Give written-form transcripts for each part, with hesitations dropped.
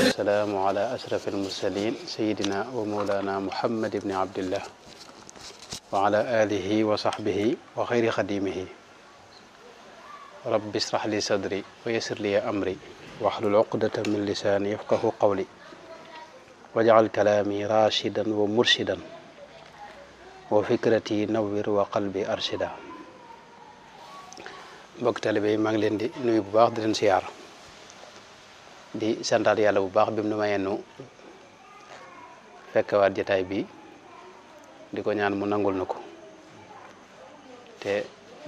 والسلام على أشرف المرسلين سيدنا ومولانا محمد بن عبد الله وعلى آله وصحبه وخير خديمه رب اشرح لي صدري ويسر لي أمري واحلل عقدة من لساني يفقه قولي واجعل كلامي راشدا ومرشدا وفكرتي نور وقلبي أرشدا mbokk talibé yi maa ngi leen di nuyu bu baax di leen siyaar di santaat yàlla bu baax bi mu nu mayee nu fekkewaat jataay bi di ko ñaan mu nangul na ko te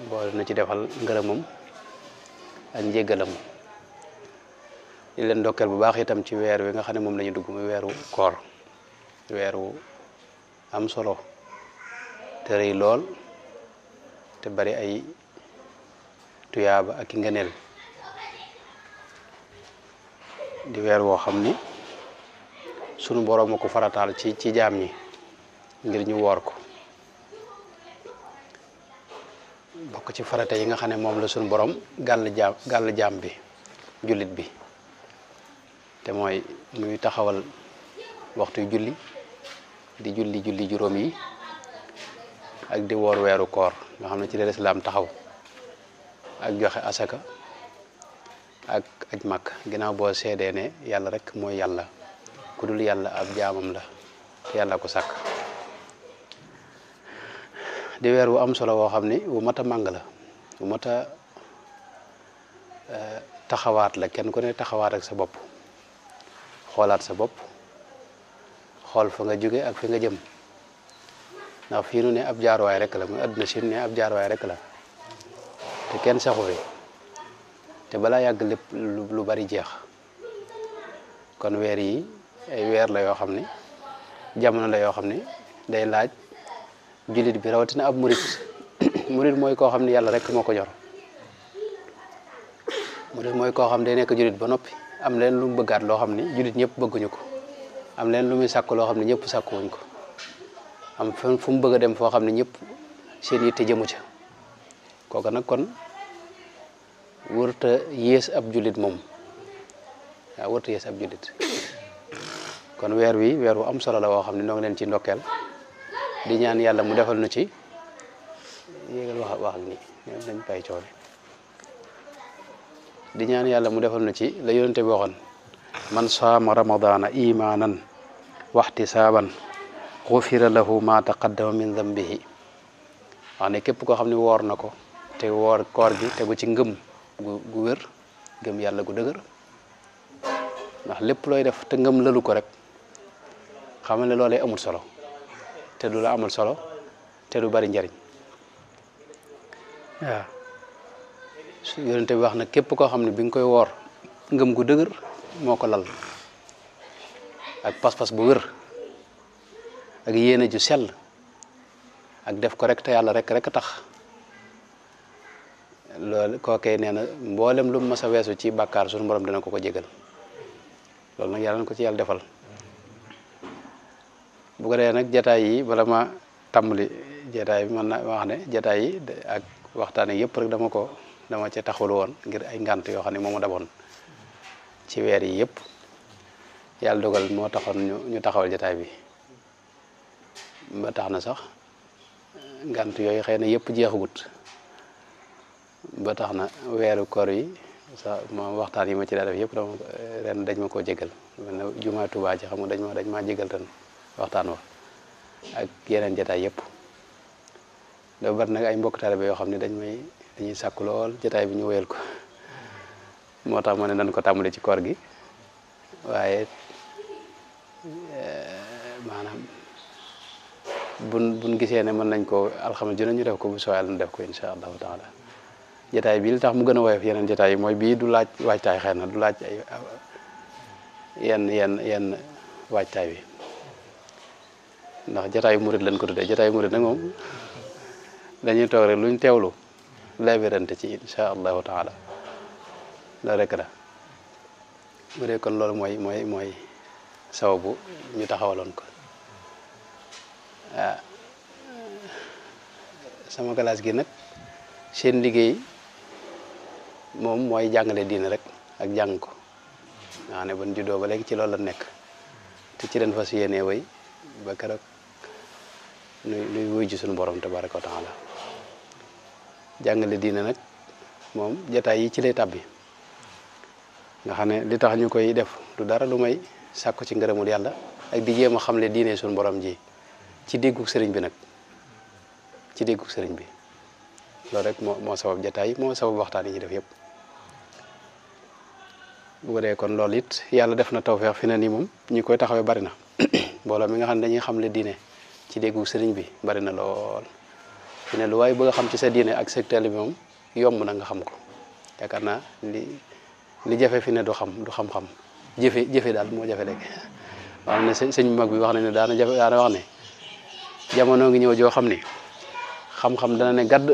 boole na ci defal ngërëmam ak njéggalam di leen ndokkeel bu baax itam ci weer wi nga xam ne moom la ñu dugg muy weeru koor weeru am solo te rëy lool te bari ay tuyaaba ak i ngëneel di weer woo xam ni sunu boroom a ko farataal ci jaam ñi ngir ñu woor ko bokk ci farata yi nga xam ne moom la sunu boroom gàll jaam bi jullit bi te mooy muy taxawal waxtu julli di julli juróom yi ak di woor weeru koor nga xam ne ci la lislaam taxaw ak joxe asaka ak aj màkk ginnaaw boo seedee ne yàlla rek mooy yàlla ku dul yàlla ab jaamam la te yàlla ko sàkk di weer wu am solo woo xam ni wu mat a màng la wu mat a taxawaat la kenn ku ne taxawaat ak sa bopp xoolaat sa bopp xool fa nga jóge ak fi nga jëm ndax fii nu ne ab jaarwaay rek la muy àdduna si ne ab jaarwaay rek la te kenn saxu fi te balaa yàgg lépp lu bari jeex kon weer yi ay weer la yoo xam ne jamono la yoo xam ne day laaj jullit bi rawatina ab murit murit mooy koo xam ne yàlla rek moo ko ñor murit mooy koo xam ne day nekk jullit ba noppi am leen lu mu bëggaat loo xam ne jullit ñëpp bëgguñu ko am leen lu muy sàkk loo xam ne ñëpp sàkkuwuñ ko am fu mu bëgg a dem foo xam ne ñëpp seen yitte jëmu ca kooka nag kon wërta yées ab jullit moom waaw wërta yées ab jullit kon weer wi weer wu am solo la woo xam ne noo ngi leen ci ndokkeel di ñaan yàlla mu defal nu ci yéegal wax ni dañ pay coole di ñaan yàlla mu defal nu ci la yonente bi waxoon man saama ramadana imanan waxtisaaban xufira lahu ma taqaddama min dambihi wax ne képp koo xam ne woor na ko te woor koor gi tegu ci ngëm gu wér ngëm yàlla gu dëgër ndax lépp looy def te ngëm lalu ko rek xam ne loolee amul solo te du la amul solo te du bari njariñ waaw su yonente bi wax na képp koo xam ne bi nga koy woor ngëm gu dëgër moo ko lal ak pas-pas bu wér ak yéene ju sell ak def ko rek te yàlla rek tax loolu kookee nee na mboolem lu mu mas a weesu ci bàkkaar suñu borom dina ko jégal loolu nag yàlla na ko ci yàlla defal bu ko dee nag jataay yi bala ma tàmbali jataay bi mën na wax ne jataay yi ak waxtaan yëpp rek dama ci taxawlu woon ngir ay ngànt yoo xam ne moo ma daboon ci weer yi yëpp yàlla dogal moo taxoon ñu taxawal jataay bi ba tax na sax ngànt yooyu xëy na yëpp jeexagut ba tax na weeru koor yi sax moom waxtaan yi ma ci daa def yëpp dama ren dañ ma koo jégal mel na jumaa Tuubaa ji xam nga dañ maa jégal ren waxtaan wa ak yeneen jataay yëpp da bari nag ay mbokk taalibe yoo xam ne dañuy sàkku lool jataay bi ñu wéyal ko moo tax ma ne nañ ko tàmbali ci koor gi waaye maanaam buñ gisee ne mën nañ ko alxames ju ne ñu def ko bu sooyal ñu def ko insha allahu taala jataay bi li tax mu gën a woyof yeneen jataay yi mooy bii du laaj waajtaay xëy na du laaj ay yenn waajtaay bi ndax jataayu murid lañ ko tuddee jataayu murid nag moom dañuy toog rek luñ teewlu labirante ci insha allahu taala loolu rek la bu dee kon loolu mooy sababu ñu taxawaloon ko sama classe gi nag seen liggéey moom mooy jàngale diine rek ak jàng ko nga xam ne ban juddoo ba léegi ci loolu la nekk te ci leen fas yéenee way ba keroog nuy wuy ji suñu borom tabaraka wa taala jàngale diine nag moom jataay yi ci lay tàbbi nga xam ne li tax ñu koy def du dara lu may sàkku ci ngërëmul yàlla ak di jéem a xamle diine suñu borom ji ci déggug sëriñ bi nag ci déggug sëriñ bi loolu rek moo sabab jataay moo sabab waxtaan yi ñu def yëpp bu ko dee kon loolu it yàlla def na tawfeex fi ne nii moom ñi koy taxawee bari na mbooloo mi nga xam ne dañuy xamle diine ci déggug sëriñ bi bari na lool fi ne lu waaye bëgg a xam ci sa diine ak secteur bi moom yomb na nga xam ko yaakaar naa li jafe fi ne du xam-xam jëfe daal moo jafe léegi wax ne sëñ mag bi wax na ne daana wax ne jamono ngi ñëw joo xam ne xam-xam dana ne gadd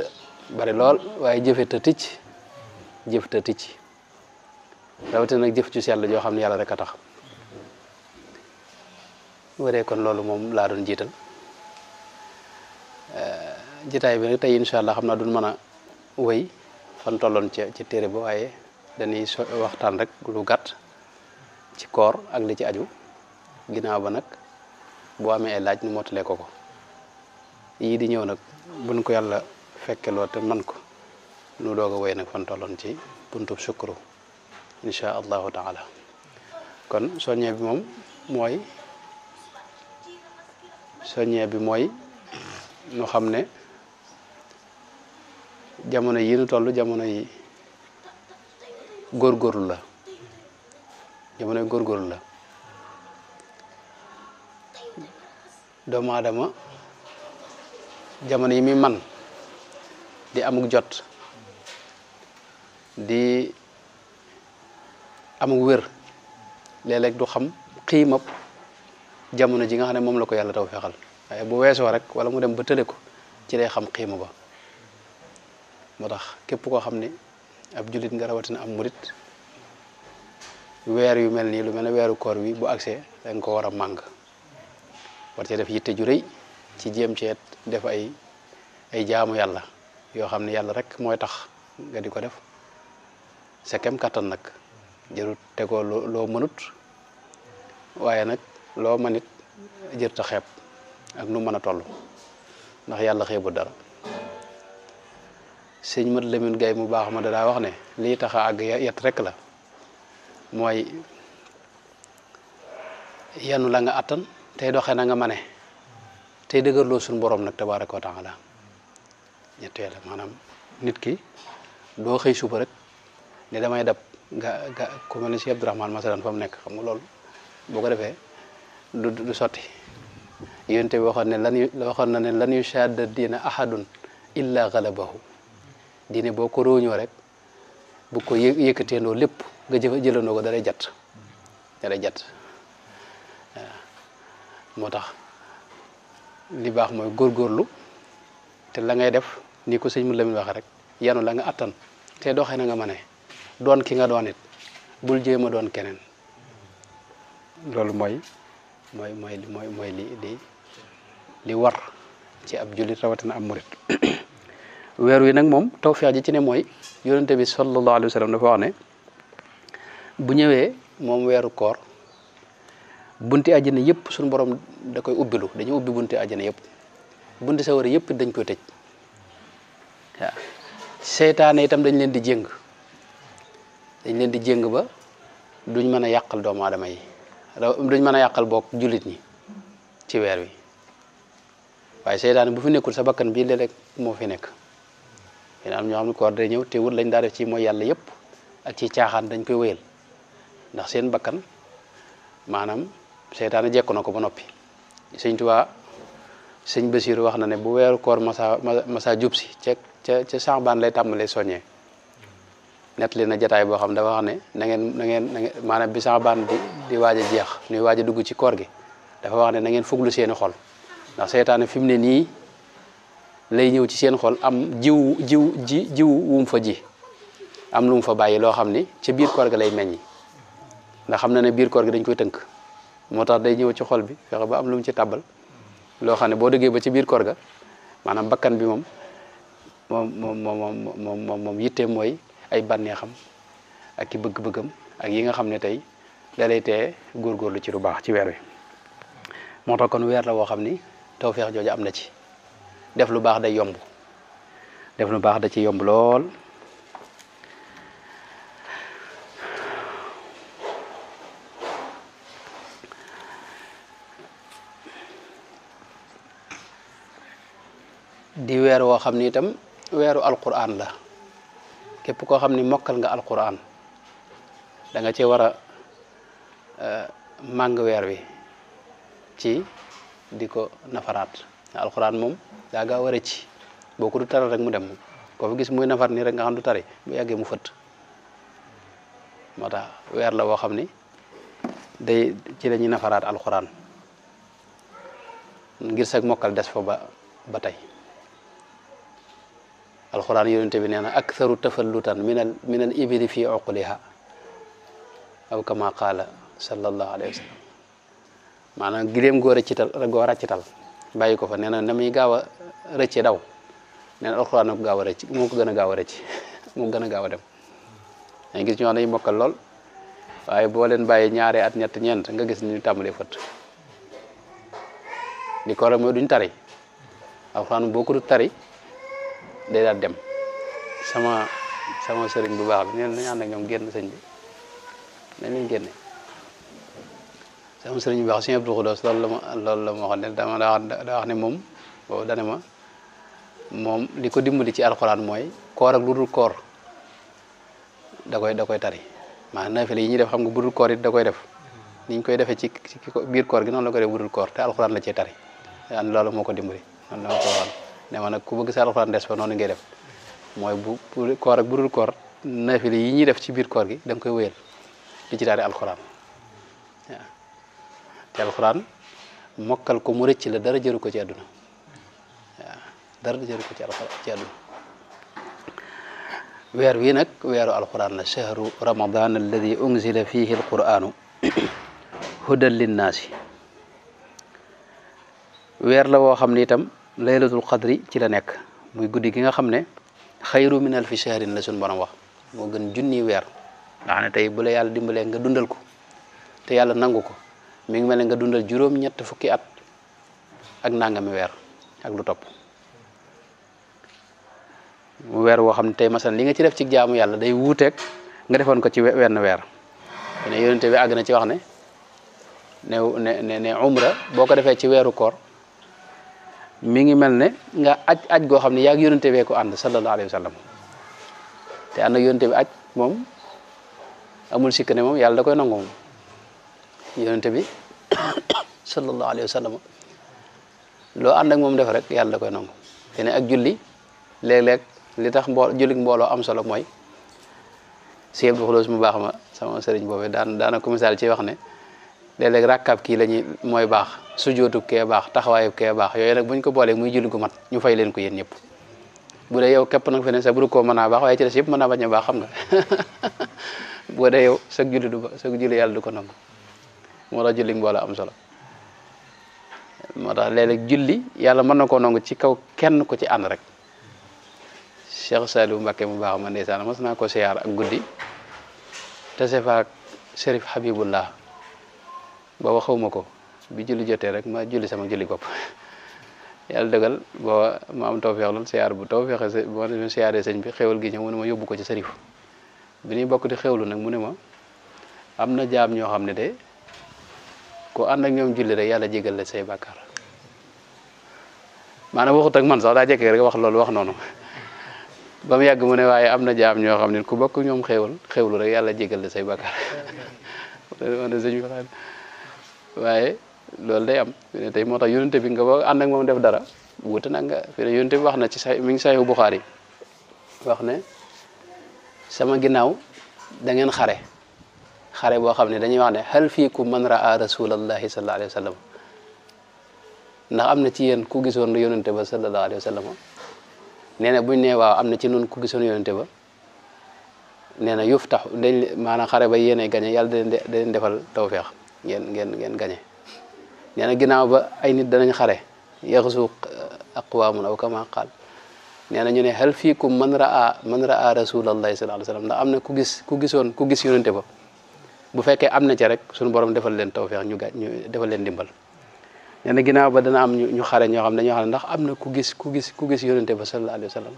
bari lool waaye jëfe te ticc jëf te ticc rawatina nag jëf ci sell joo xam ne yàlla rek a tax waree kon loolu moom laa doon jiital jitaay bi nag tey incha allah xam naa duñ mën a wéy fan tolloon ci téere ba waaye dañuy waxtaan rek lu gàtt ci koor ak li ci aju ginnaaw ba nag boo amee ay laaj nu mottalee ko yii di ñëw nag buñ ko yàlla fekke loo te man ko nu doog a wéy nag fan tolloon ci buntub sukru incha allahu taala kon soññee bi mooy nu xam ne jamono yi nu toll jamono yi góorgóorlu la doomu aadama jamono yi muy man di amuk jot di amuk wér léeg-léeg du xam xiimab jamono ji nga xam ne moom la ko yàlla taw fexal waaye bu weesoo rek wala mu dem ba tële ko ci lay xam xiima ba moo tax képp koo xam ne ab jullit nga rawatina am murit weer yu mel nii lu mel ne weeru koor wi bu agsee danga ko war a màng war cee def yitte ju rëy ci jéem ceet def ay jaamu yàlla yoo xam ne yàlla rek mooy tax nga di ko def sa kem kattan nag jërut tegoo loo mënut waaye nag loo mënit jërta xeeb ak nu mën a toll ndax yàlla xeebul dara sëñ Mat Lamin Gay mu baax ma daa wax ne lii tax a àgg yet rek la mooy yanu la nga attan tey doxee na nga mane tey dëgërloo suñu borom nag tabaaraka wa taala ñetteel maanaam nit ki doo xëy suba rek ne damay dab ga ku mel ne si Abdourahmane masalan fa mu nekk xam nga loolu boo ko defee du sotti yonent bi waxoon na ne lan yushadda diina ahadun illa galabahu diine boo ko róoñoo rek bu ko yëkkateendoo lépp nga jëlandoo ko dalay jat waaw moo tax li baax mooy góorgóorlu te la ngay def ni ko sëñ mu Lamin waxe rek yanu la nga attan te doxee na nga mane doon ki nga doon it bul jéem a doon keneen loolu mooy li war ci ab jullit rawatina ab murit weer wi nag moom tawfeex ji ci ne mooy yonente bi sallallahu alayhi wa sallam dafa wax ne bu ñëwee moom weeru koor bunti àjjana yëpp suñu borom da koy ubbilu dañuy ubbi bunti àjjana yëpp bunti sawara yëpp dañ koy tëj waaw seytaane itam dañ leen di jéng ba duñ mën a yàqal doomu aadama yi duñ mën a yàqal bokk jullit ñi ci weer wi waaye seytaane bu fi nekkul sa bakkan bii léeg-léeg moo fi nekk yéen am ñoo xam ne koor day ñëw te wut lañ daa def ci mooy yàlla yëpp ak ci caaxaan dañ koy wéyal ndax seen bakkan maanaam seytaane jekku na ko ba noppi sëñ Tuubaa sëñ Basiiru wax na ne bu weeru koor masa jub si ca Saabaan lay tàmbalee soññee nettali na jataay boo xam dafa wax ne na ngeen maanaam bi Saabaan di waaj a jeex ñuy waaj a dugg ci koor gi dafa wax ne na ngeen fuglu seeni xol ndax seytaane fi mu ne nii lay ñëw ci seen xol am jiw wum fa ji am lu mu fa bàyyi loo xam ni ca biir koor ga lay meññi ndax xam na ne biir koor gi dañ koy tënk moo tax day ñëw ci xol bi fexe ba am lu mu ci tàbbal loo xam ne boo dëggee ba ci biir koor ga maanaam bakkan bi moom yitteem mooy ay bànneexam ak ki bëgg-bëggam ak yi nga xam ne tey da lay tee góorgóorlu ci lu baax ci weer wi moo tax kon weer la woo xam ni tawfeex jooju am na ci def lu baax day yomb def lu baax da ci yomb lool di weer woo xam ni itam weeru alquran la képp koo xam ni mokkal nga alquran da nga cee war a màng weer wi ci di ko nafaraat alquran moom daa gaaw a rëcc boo ko du taral rek mu dem koo fi gis muy nafar nii rek nga xam du tari bu yàggee mu fëtt moo tax weer la woo xam ni day ci la ñuy nafaraat alquran ngir sag mokkal des fa ba tey alquran yonente bi nee na aktharu tafallutan min al ibili fi uquliha aw kama qaala sallallahu alayhi wa sallam maanaam gileem goo rëccital bàyyi ko fa nee na na muy gaaw a rëcce daw nee na alquran na ko gaaw a rëcc moo ko gën a gaaw a rëcc moo gën a gaaw a dem dañu gis ñoo xam ne dañuy mokkal lool waaye boo leen bàyyi ñaari at ñett ñeent nga gis ni tàmbalee fët li ko waral mooy duñ tari alquran boo ko du tari day daal dem sama sëriñ bu baax bi neen nañu ànd ak ñoom génn sëñ bi nañ leen génne sama sëriñ bu baax sëñ Abdou Khoudoss loolu la ma waxoon ne dama daa wax ne moom boobu dane ma moom li ko dimbali ci alxuraan mooy koor ak lu dul koor da koy tari maanaam naafile yi ñuy def xam nga budul koor it da koy def ni ñu koy defee ci biir koor gi noonu la ko def budul koor te alxuraan la cee tari an loolu moo ko dimbali noonu la ma ko waxoon ne ma nag ku bëgg sa alxuraan des fa noonu ngay def mooy bu koor ak budul koor naafile yi ñuy def ci biir koor gi da nga koy wéyal di ci tari alxuraan waaw te alxuraan mokkal ko mu rëcc la dara jëru ko ci àdduna waaw dara jëru ko ci àdduna weer wi nag weeru alquran la shahru ramadan alladi unzila fihi alquranu hudan linnaasi weer la woo xam ne itam laylatul qadri ci la nekk muy guddi gi nga xam ne xayru min alfi shahrin la suñu borom wax moo gën junni weer nga xam ne tey bu la yàlla dimbalee nga dundal ko te yàlla nangu ko mi ngi mel ne nga dundal juróom-ñett fukki at ak nangami weer ak lu topp mu weer woo xam ne tey masalan li nga ci def ci jaamu yàlla day wuuteeg nga defoon ko ci wenn weer ne yonente bi àgg na ci wax ne umra boo ko defee ci weeru koor mi ngi mel ne nga aj goo xam ne yaa ngi yonente bee ko ànd sallallahu alayhi wa sallam te ànd ak yonente bi aj moom amul sikk ne moom yàlla da koy nangu moom yonente bi sallallahu alayhi wa sallam loo ànd ak moom def rek yàlla da koy nangu te ne ak julli léeg-léeg li tax jullit mbooloo am solo mooy Sëñ Abdou Khoudoss mu baax ma sama sëriñ boobu daana ko misaal ci wax ne léeg-léeg rakkaab kii la ñuy mooy baax sujootu kee baax taxawaayu kee baax yooyu nag buñ ko boolee muy julli gu mat ñu fay leen ko yéen ñëpp bu dee yow képp nag fe ne sa buru koo mën naa baax waaye ci des yëpp mën naa bañ a baax xam nga bu dee yow sag julli du ba sag julli yàlla du ko nangu moo tax julli mbooloo am solo moo tax léeg-léeg julli yàlla mën na koo nangu ci kaw kenn ko ci ànd rek Cheikh Saliou Mbacké mu baax ma ndeysaan mas naa ko siyaar ak guddi te sefaak Chérif Habibullah booba xaw ma ko bi julli jotee rek ma julli sama julli bopp yàlla dëggal booba ma am tawfeex lool siyaar bu tawfeexe boo siyaaree sëñ bi xéwal gi ñëw mu ne ma yóbbu ko ci sërif bi ñuy bokk di xéwlu nag mu ne ma am na jaam ñoo xam ne de ku ànd ak ñoom julli rek yàlla jégal la say bàkkaar maanaam waxut ak man sax daa jekkee rek wax loolu wax noonu ba mu yàgg mu ne waaye am na jaam ñoo xam ne ku bokk ñoom xéwlu rek yàlla jégal la say bàkkaar wane sëñ bi waaye loolu day am ne tey moo tax yonente bi nga ba ànd ak moom def dara wuute nag nga fi ne yonente bi wax na ci say mi ngi Sahih Bukhari wax ne sama ginnaaw da ngeen xare boo xam ne dañuy wax ne hal fiikum man raa rasulallahi sallallahu alayhi wa sallam ndax am na ci yéen ku gisoon yonente ba sallallahu alayhi wa sallam nee na buñ ne waaw am na ci noonu ku gisoon yonente ba nee na yuf tax dañ maanaam xare ba yéene gañe yàlla da leen defal tawfeex ngeen gañe nee na ginnaaw ba ay nit danañ xare yaxzu aqwaamun aw kama qaal nee na ñu ne hal fiikum man raa rasulallahi sallallahu alayhi wasallam ndax am na ku gis yonente ba bu fekkee am na ci rek suñu borom defal leen tawfeex ñu defal leen dimbal nee na ginnaaw ba dana am ñu xare ñoo xam dañoo xam ne ndax am na ku gis yonente ba sallallahu alayhi wasallam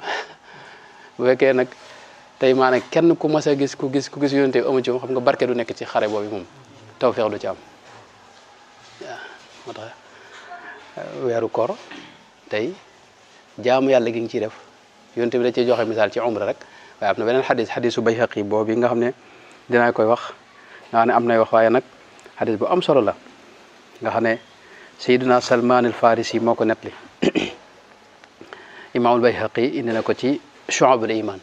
bu fekkee nag tey maanaam kenn ku mas a gis ku gis yonente bi amu ci moom xam nga barke du nekk ci xare boobu moom tawfeex du ci am waaw moo tax weeru koor tey jaamu yàlla gi ngi ciy def yonente bi da ciy joxe misaal ci umra rek waaye am na beneen xadisu Bayhaqi boobu nga xam ne dinaa koy wax nga xam ne am nay wax waaye nag xadis bu am solo la nga xam ne Seydina Salman al Farisi moo ko nettali imaamul Bayhaqi indi na ko ci Shu'abul Iman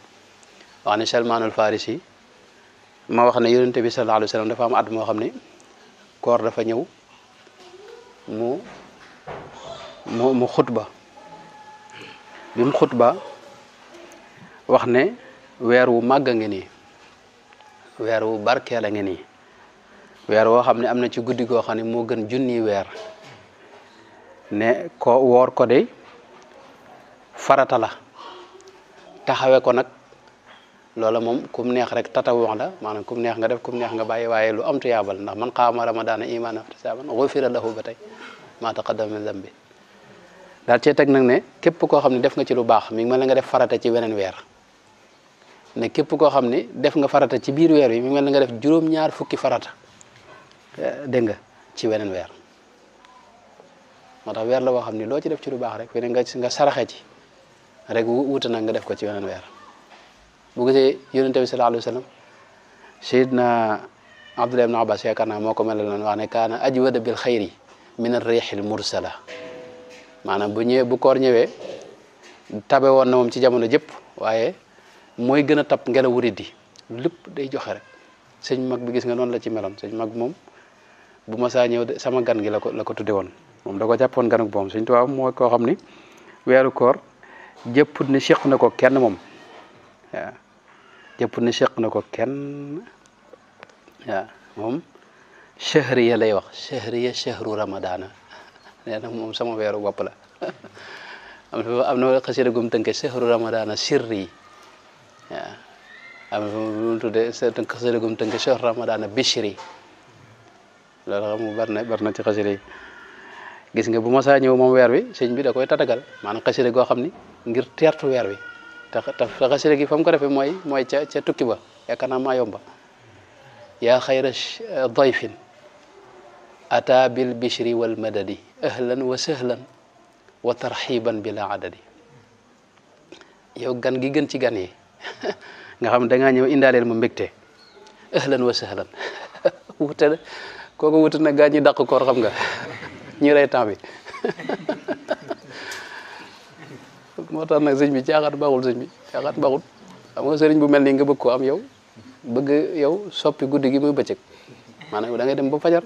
wax ne Salman al Farisi ma wax ne yonente bi sallallahu alayhi wa sallam dafa am at moo xam ne koor dafa ñëw mu xutba bi mu xutba wax ne weer wu màgg a ngi nii weer wu barkeel a ngi nii weer woo xam ne am na ci guddi goo xam ne moo gën junni weer ne ko woor ko de farata la taxawe ko nag loola moom kum neex rek tatawux la maanaam kum neex nga def kum neex nga bàyyi waaye lu am tuyaabal ndax man qaama ramadaana iimaanan wahtisaaban gufira lahu ba tey maa taqaddama min dambi daal cee teg nag ne képp koo xam ne def nga ci lu baax mi ngi mel ne nga def farata ci weneen weer ne képp koo xam ne def nga farata ci biir weer wi mi ngi mel ne nga def juróom-ñaar fukki farata dégg nga ci weneen weer moo tax weer la boo xam ne loo ci def ci lu baax rek fi ne nga saraxe ci rek wuute nag nga def ko ci weneen weer bu gisee yonente bi sallallahu alayhi wa sallam Seydina Abdullah ibn Abbas yaakaar naa moo ko melal noonu wax ne kaana ajwada bil xayri min ar-rihil mursala maanaam bu koor ñëwee tabe woon na moom ci jamono jëpp waaye mooy gën a tab ngelaw wurit di lépp day joxe rek sëñ mag bi gis nga noonu la ci meloon sëñ mag moom bu ma saa ñëw sama gan gi la ko tudde woon moom da ko jàppoon ganuk boom sëñ Tuubaa mooy koo xam ni weeru koor jëpput ne seq na ko kenn moom waaw jëpput ne seq na ko kenn waaw moom chahriya lay wax chahriya chahru ramadana nee na moom sama weeru bopp la am na xasida gum tënke chahru ramadana sirri waaw am na mu tudde xasida gum tënke chahru ramadana bishri loolu xam nga bari na ci xasida yi gis nga bu ma saa ñëw moom weer wi sëñ bi da koy tatagal maanaam xasida goo xam ni ngir teertu weer wi te xasida gi fa mu ko defee mooy ca tukki ba yaakaar naa maa yomba yaa xayra dayfin ata bil bishri wal madadi ahlan wa sahlan wa tarxiban bila adadi yow gan gi gën ci gan yi nga xam da ngaa ñëw indaaleel ma mbégte ahlan wa sahlan wute kooku wute na gaa ñi dàq koor xam nga ñi rey temps bi moo tax nag sëñ bi caaxaan baaxul sëñ bi caaxaan baaxul xam nga sëriñ bu mel nii nga bëgg ko am yow bëgg yow soppi guddi gi muy bëccëg maanaam da ngay dem ba fajar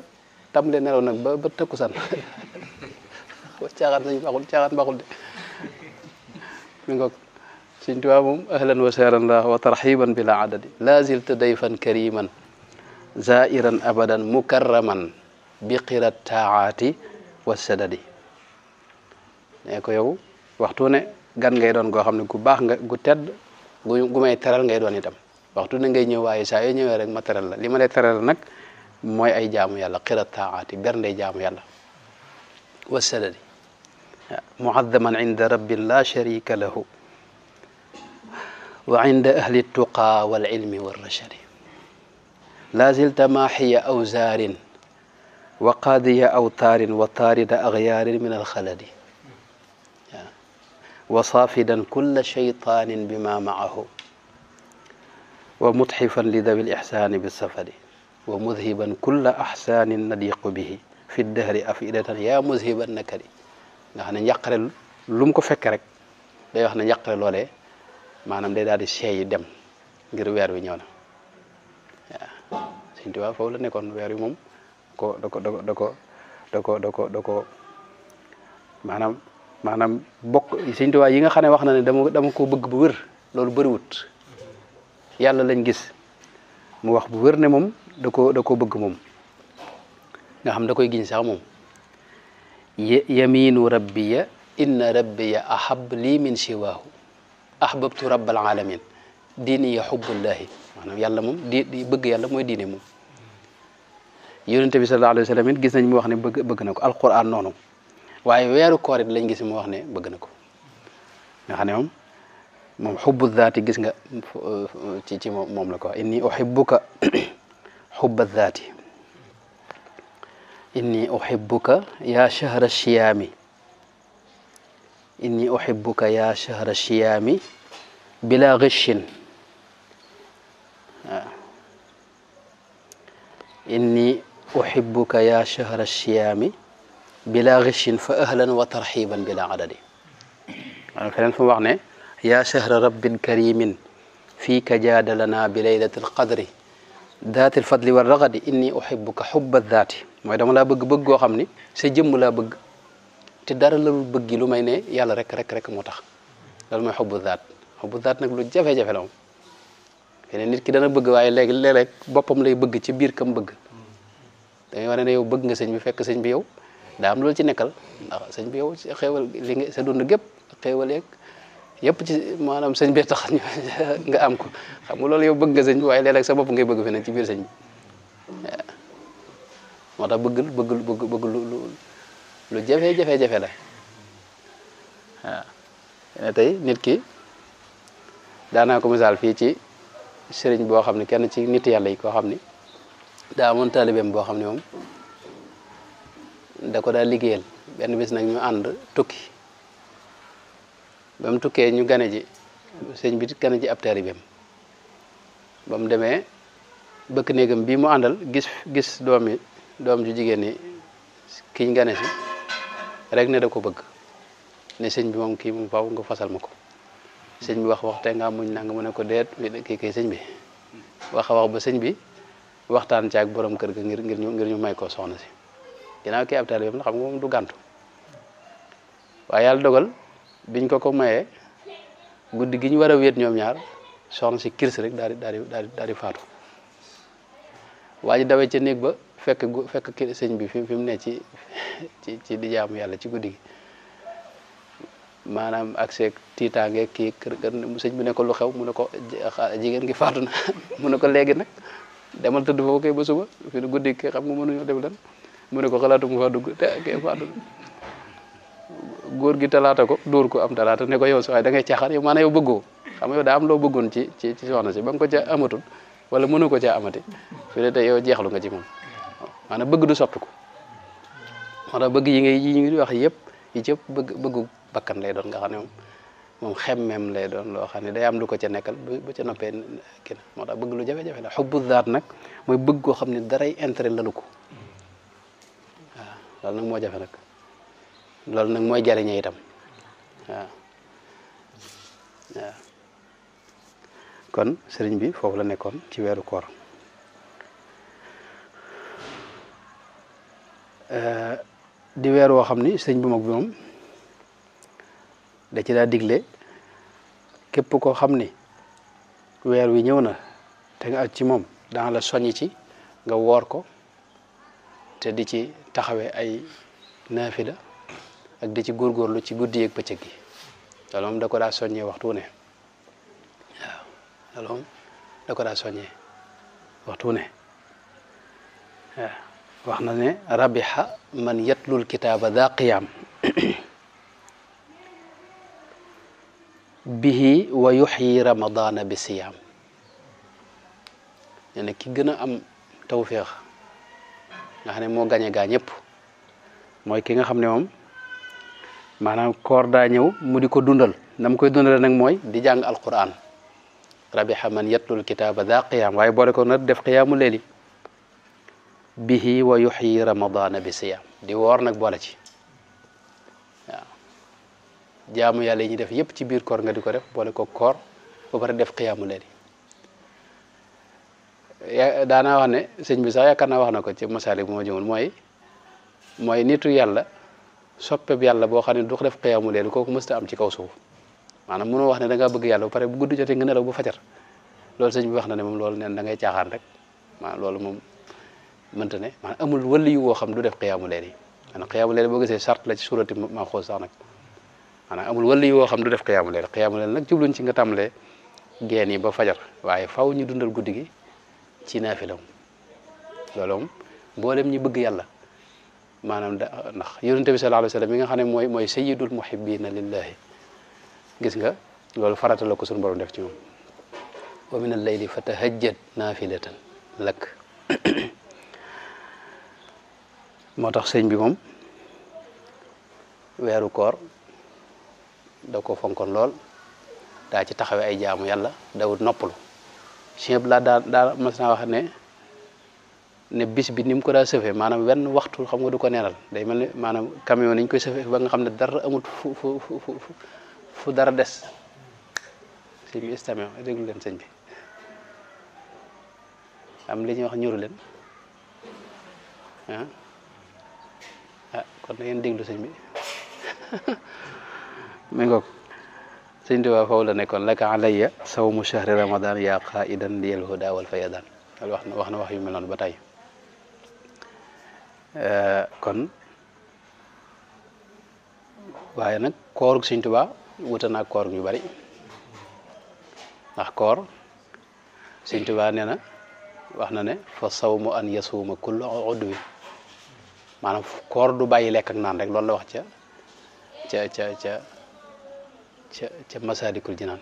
tàmbalee nelaw nag ba tëkkusaan caaxaan sëñ baaxul caaxaan baaxul de mi ngoog sëñ Tuubaa moom ahlan wa sahlan la wa tarxiban bila adadi la zilta dayfan kariman zairan abadan mukarraman bi qirat taati wa sadadi ne ko yow waxtu ne gan ngay doon goo xam ne gu baax nga gu tedd gu may teral ngay doon itam waxtu ne ngay ñëw waaye saa yoo ñëwee rek ma teral la li ma lay teral nag mooy ay jaamu yàlla qirat taati bernde jaamu yàlla wa sadadi muaddaman inda rabbin la sharika lahu wa inda ahli tuqa wal ilmi wal rashadi la zilta maaxiya awzaarin wa qaadiya awtaarin wa taarida axyaarin min alxaladi wa saafidan kulla shaytaanin bima maahu wa mutxifan li dawi lixsaani bisafadi wa mudhiban kulla axsaanin nadiqu bihi fi dahri afidatan yaa mudhiban nakadi nga xam ne njàqare lu mu ko fekk rek day wax ne njàqare loolee maanaam day daal di seey dem ngir weer wi ñëw na waaw Sëñ Tuubaa foofu la nekkoon weer wi moom da ko maanaam maanaam bokk Sëñ Tuubaa yi nga xam ne wax na ne dama ko bëgg bu wér loolu bëriwut yàlla lañ gis mu wax bu wér ne moom da ko bëgg moom nga xam da koy giñ sax moom yaminu rabbiya inna rabbiya ahab lii min siwaahu ahbabtu rabbal alamin diini ya xubbullahi maanaam yàlla moom di bëgg yàlla mooy diine moom yonente bi sallallahu alayhi wa sallam it gis nañ mu wax ne bëgg na ko alquran noonu waaye weeru koor it lañ gis mu wax ne bëgg na ko nga xam ne moom xubbu zaati gis nga ci moom la ko wax inni uhibbuka xubba zaati inni uhibbuka ya shahra shiyaami inni uhibbuka ya shahra shiyaami bila ghishin inni uhibbuka ya shahra shiyaami bila ghishin fa ahlan wa tarxiban bila adadi feneen fu mu wax ne ya shahra rabbin karimin fiika jaadalana bi laylatil qadri daatil fadli war ragadi inni uhibbuka xubba zaati mooy dama laa bëgg goo xam ni sa jëmm laa bëgg te dara la bëgg lu may ne yàlla rek moo tax loolu mooy xubbu zaat nag lu jafe-jafe la moom keneen nit ki dana bëgg waaye léeg-léeg boppam lay bëgg ci biir kam bëgg da ngay wane ne yow bëgg nga sëñ bi fekk sëñ bi yow daa am loolu ci nekkal ndax sëñ bi yow xéewal li nga sa dund gépp xéewal yeeg yëpp ci maanaam sëñ bi tax nga am ko xam nga loolu yow bëgg nga sëñ bi waaye léeg-léeg sa bopp ngay bëgg feneen ci biir sëñ bi moo tax bëgg lu jafe-jafe la waaw tey nit ki daanaa ko misaal fii ci sëriñ boo xam ne kenn ci nit yàlla yi koo xam ni daa amoon taalibeem boo xam ne moom da ko daa liggéeyal benn bis nag ñu ànd tukki ba mu tukkee ñu gane ji sëñ bi gane ji ab taalibeem ba mu demee bëkk néegam bii mu àndal gis doom ju jigéen ni kiñ gane si rek ne da ko bëgg ne sëñ bi moom kii moom faaw nga fasal ma ko sëñ bi wax te nga muñ nanga mu ne ko deet kii kay sëñ bi wax ba sëñ bi waxtaan ci ak borom kër ga ngir ñu may ko soxna si ginnaaw kii ab taalibeem la xam nga moom du gàntu waaye yàlla dogal biñ ko mayee guddi gi ñu war a wéet ñoom ñaar soxna si kirs rek daal di faatu waa ji dawee ca néeg ba fekk sëñ bi fi mu ne ci di jaamu yàlla ci guddi gi maanaam ak seeg tiitaange kii kër sëñ bi ne ko lu xew mu ne ko jigéen gi faatu na mu ne ko léegi nag demal tëdd foofu kay ba suba fi guddi ki xam nga mënuñoo def lan mu ne ko xalaatu mu fa dugg te kay faatu na góor gi talaata ko dóor ko am talaata ne ko yow sa waay da ngay caaxaan yow maanaam yow bëggoo xam nga yow daa am loo bëggoon ci soxna si ba nga ko ca amatul wala mënu ko caa amati fi ne tey yow jeexlu nga ci moom maanaam bëgg du soppi ko moo tax bëgg yi ngi wax yëpp yi ci bëggu bakkan lay doon nga xam ne moom xemmem lay doon loo xam ne day am lu ko ca nekkal bu ca noppee kii na moo tax bëgg lu jafe-jafe la xubbu zaat nag mooy bëgg koo xam ne daray intérêt lalu ko waaw loolu nag moo jafe nag loolu nag mooy jariñe itam waaw kon sëriñ bi foofu la nekkoon ci weeru koor di weer woo xam ni sëriñ bu mag bi moom da ci daa digle képp koo xam ni weer wi ñëw na te nga aj ci moom dana la soññ ci nga woor ko te di ci taxawee ay naafila ak di ci góorgóorlu ci guddi yeeg bëccëg gi loolu moom da ko daa soññee waxtu ne waaw loolu moom da ko daa soññee waxtu ne waaw wax na ne rabiha man yatlul kitaaba daa qiyaam bihi wa yuxyi ramadana bi siyaam nee na ki gën a am tawféex nga xam ne moo gañe gaa ñëpp mooy ki nga xam ne moom maanaam koor daa ñëw mu di ko dundal na mu koy dundale nag mooy di jàng alquran rabiha man yatlul kitaaba daa qiyaam waaye boole ko nag def qiyaamu leeli bihi wa yuxyi ramadana bi siyaam di woor nag boole ci waaw jaamu yàlla yi ñuy def yépp ci biir koor nga di ko def boole ko koor ba pare def qiyaamu leeli daanaa wax ne sëñ bi sax yaakaar naa wax na ko ci masaali bu ma jëmul mooy nitu yàlla soppeeb yàlla boo xam ne du ko def xiyaamu leen kooku mësta am ci kaw suuf maanaam mënoo wax ne da ngaa bëgg yàlla ba pare bu guddi jotee nga nelaw ba fajar loolu sëñ bi wax na ne moom loolu neen da ngay caaxaan rek maanaam loolu moom mënta ne maanaam amul wali yu woo xam du def xiyaamu leen yi maanaam xiyaamu leen boo gisee charte la ci suurati ma xool sax nag maanaam amul wali yu woo xam du def xiyaamu leen nag jubluñ ci nga tàmbalee geen yi ba fajar waaye faw ñu dundal guddi gi ci naafilam loolu moom mboolem ñi bëgg yàlla maanaam ndax yonente bi sallallahu alayhi wasallam mi nga xam ne mooy sayyidul muhibbina lillahi gis nga loolu farata la ko suñu borom def ci moom wa min al-layli fatahajjad naafilatan lak moo tax sëñ bi moom weeru koor da ko fonkoon lool daa ci taxawee ay jaamu yàlla dawut noppalu Cheikh la daa mas naa wax ne bis bi ni mu ko daa sëfee maanaam wenn waxtu xam nga du ko neenal day mel ni maanaam camion ni ñu koy sëfee ba nga xam ne dara amut fu dara des sëñ bi istamé déglu leen sëñ bi am li ñuy wax ñuru leen kon na ngeen déglu sëñ bi mi ngoog sëñ Tuubaa faw la nekkoon laka alayya sawmu shahri ramadan ya qaidan liyal huda wal fayadan loolu wax na wax yu mel noonu ba tey kon waaye nag koorug sëñ Tuubaa wuute na ak koor yu bari ndax koor sëñ Tuubaa nee na wax na ne fa sawmu an yasuuma kullu udwi maanaam koor du bàyyi lekk ak naan rek loolu la wax ca Masaalikul Jinaan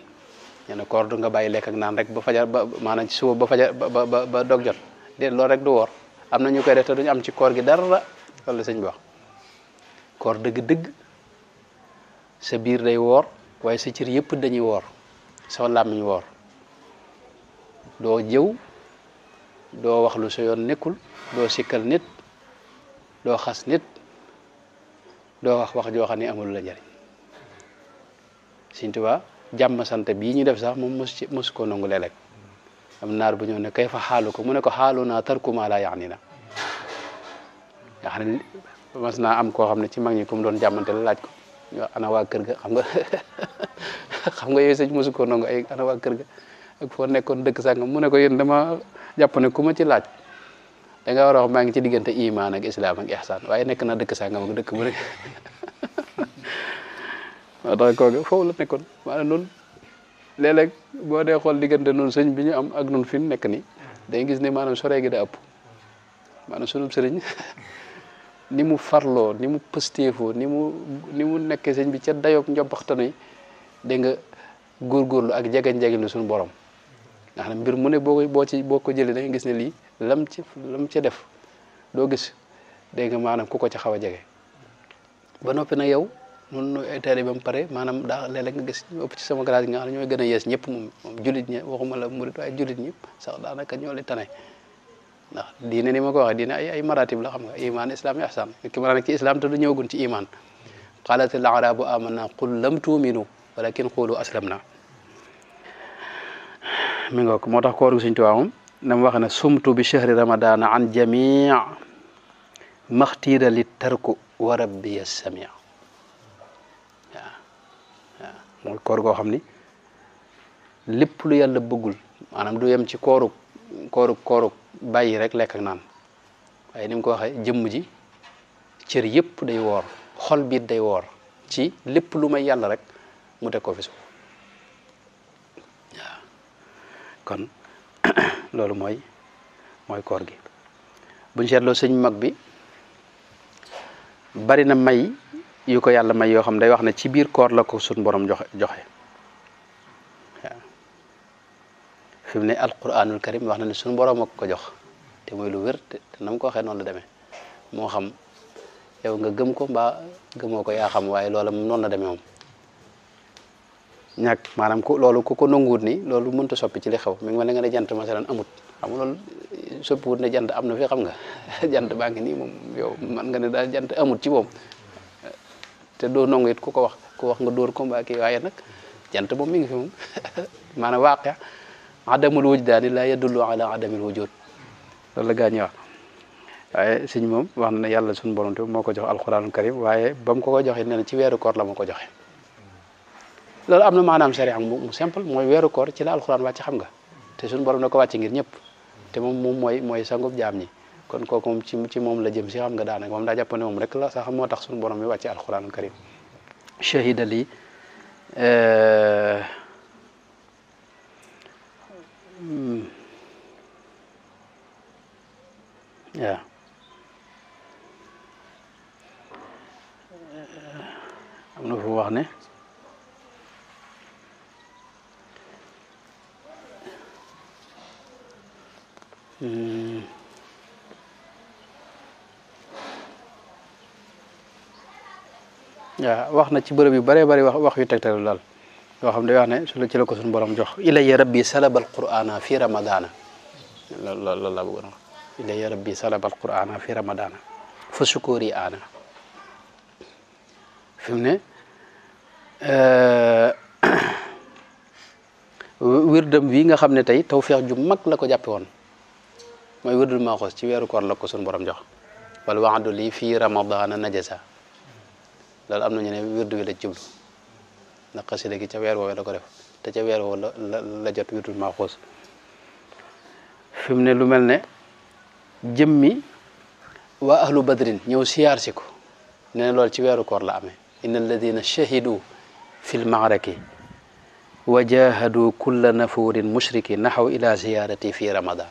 nee na koor du nga bàyyi lekk ak naan rek ba fajar ba maanaam ci suba ba fajar ba dog jot déet loolu rek du woor am na ñu koy def te duñu am ci koor gi dara loolu la sëñ bi wax koor dëgg-dëgg sa biir day woor waaye sa cër yëpp dañuy woor sa làmmiñ woor doo jëw doo wax lu sa yoon nekkul doo sikkal nit doo xas nit doo wax joo xam ne amul la njariñ Sëñ Tuubaa jàmm sant bii ñu def sax moom mos ko nangu léeg-léeg am naar bu ñëw ne kay fa xaalu ko mu ne ko xaalu naa tarku maa laa yaani na nga xam ne mas naa am koo xam ne ci mag ñi ku mu doon jàmmante la laaj ko ñu ana waa kër ga xam nga yooyu sëñ mosu ko nangu ay ana waa kër ga ak foo nekkoon dëkk sàngam mu ne ko yéen dama jàpp ne ku ma ci laaj da nga war a wax maa ngi ci diggante iman ak islam ak ihsan waaye nekk na dëkk sàngam ak dëkk bu nekk moo tax kooku foofu la nekkoon maanaam noonu léeg-léeg boo dee xool diggante noonu sëñ bi ñu am ak noonu fi mu nekk nii day gis ne maanaam sore gi da ëpp maanaam sunu sëriñ ni mu farloo ni mu pësteefoo ni mu nekkee sëñ bi ca dayoog njobbaxtanu yi dégg nga góorgóorlu ak jegeñ lu suñu borom nga xam ne mbir mu ne boo ko jëlee da nga gis ne lii lam ci def doo gis dégg nga maanaam ku ko ci xaw a jege ba noppi nag yow noonu ay taalibe ba mu pare maanaam daa léeg-léeg nga gis ñu ëpp ci sama classe yi nga xam ne ñooy gën a yees ñëpp moom jullit ñi waxuma la murit waaye jullit ñëpp sax daanaka ñoo li tane ndax diine ni ma ko waxee diine ay maratib la xam nga iman islam ihsan ki ma nekk ci islam te du ñëwagun ci iman qalatil arabu amanna qul lam tu'minu walakin qulu aslamna mi nga ko moo tax koor gi Sëñ Tuubaa moom na mu wax ne sumtu bi shahri ramadana an jamii maxtiira li tarku wa rabbi as-sami' waaw mooy koor goo xam ni lépp lu yàlla bëggul maanaam du yem ci kooruk bàyyi rek lekk ak naan waaye ni mu ko waxee jëmm ji cër yëpp day woor xol biit day woor ci lépp lu may yàlla rek mu teg ko fi suuf waaw kon loolu mooy koor gi buñ seetloo sëñ mag bi bari na may yu ko yàlla may yoo xam day wax ne ci biir koor la ko suñ borom joxe waaw fi mu ne alquranul karim wax na ne suñu borom ak ko jox te mooy lu wér te na mu ko waxee noonu la demee moo xam yow nga gëm ko mbaa gëmoo ko yaa xam waaye loola noonu la demee moom ñàkk maanaam loolu ku ko nanguwut ni loolu mënta soppi ci li xew mi ngi mel ne nga ne jant masalan amut xam nga loolu soppiwut ne jant am na fi xam nga jant baa ngi nii moom yow man nga ne daal jant amut ci moom te doo nangu it ku wax nga dóor ko mbaa kii waaye nag jant moom mi ngi fi moom maanaam waaqi adamul wujdaani la yadullu ala adamil wujud loolu la gaa ñi wax waaye sëñ moom wax na ne yàlla suñu borom te moo ko jox alxuraanul karim waaye ba mu ko joxee nee na ci weeru koor la ma ko joxe loolu am na maanaam sharia mu simple mooy weeru koor ci la alxuraan wàcc xam nga te suñu borom na ko wàcc ngir ñëpp te moom mooy sangub jaam ñi kon kooku moom ci moom la jëm si xam nga daanaka moom daa jàpp ne moom rek la sax moo tax suñu borom mi wàcce alxuraanul karim shahida li waaw am na fu wax ne waaw wax na ci bërëb yu bëree bëri wax yu tegtalu daal yoo xam ne day wax ne su la ci la ko suñu borom jox ilayya rabbi salabal qur'ana fi ramadana loolu laa bëggoon wax ilayya rabbi salabal qur'ana fi ramadana fa sukuri ana fi mu ne wirdam wi nga xam ne tey tawfeex ju mag la ko jàppe woon mooy wirdul maaxoos ci weeru koor la ko suñu borom jox wal waadu lii fii ramadana najasa loolu am nañu ne wirdu wi la jublu ndax xasida gi ca weer woowe la ko def te ca weer woowe la jot wirdul maaxoos fi mu ne lu mel ne jëmmi waa ahlu badrin ñëw siyaar si ko nee na loolu ci weeru koor la amee inna alladina shahidu fi lmaaraki wa jahadu kulla nafurin mushriki naxaw ila ziyarati fi ramadan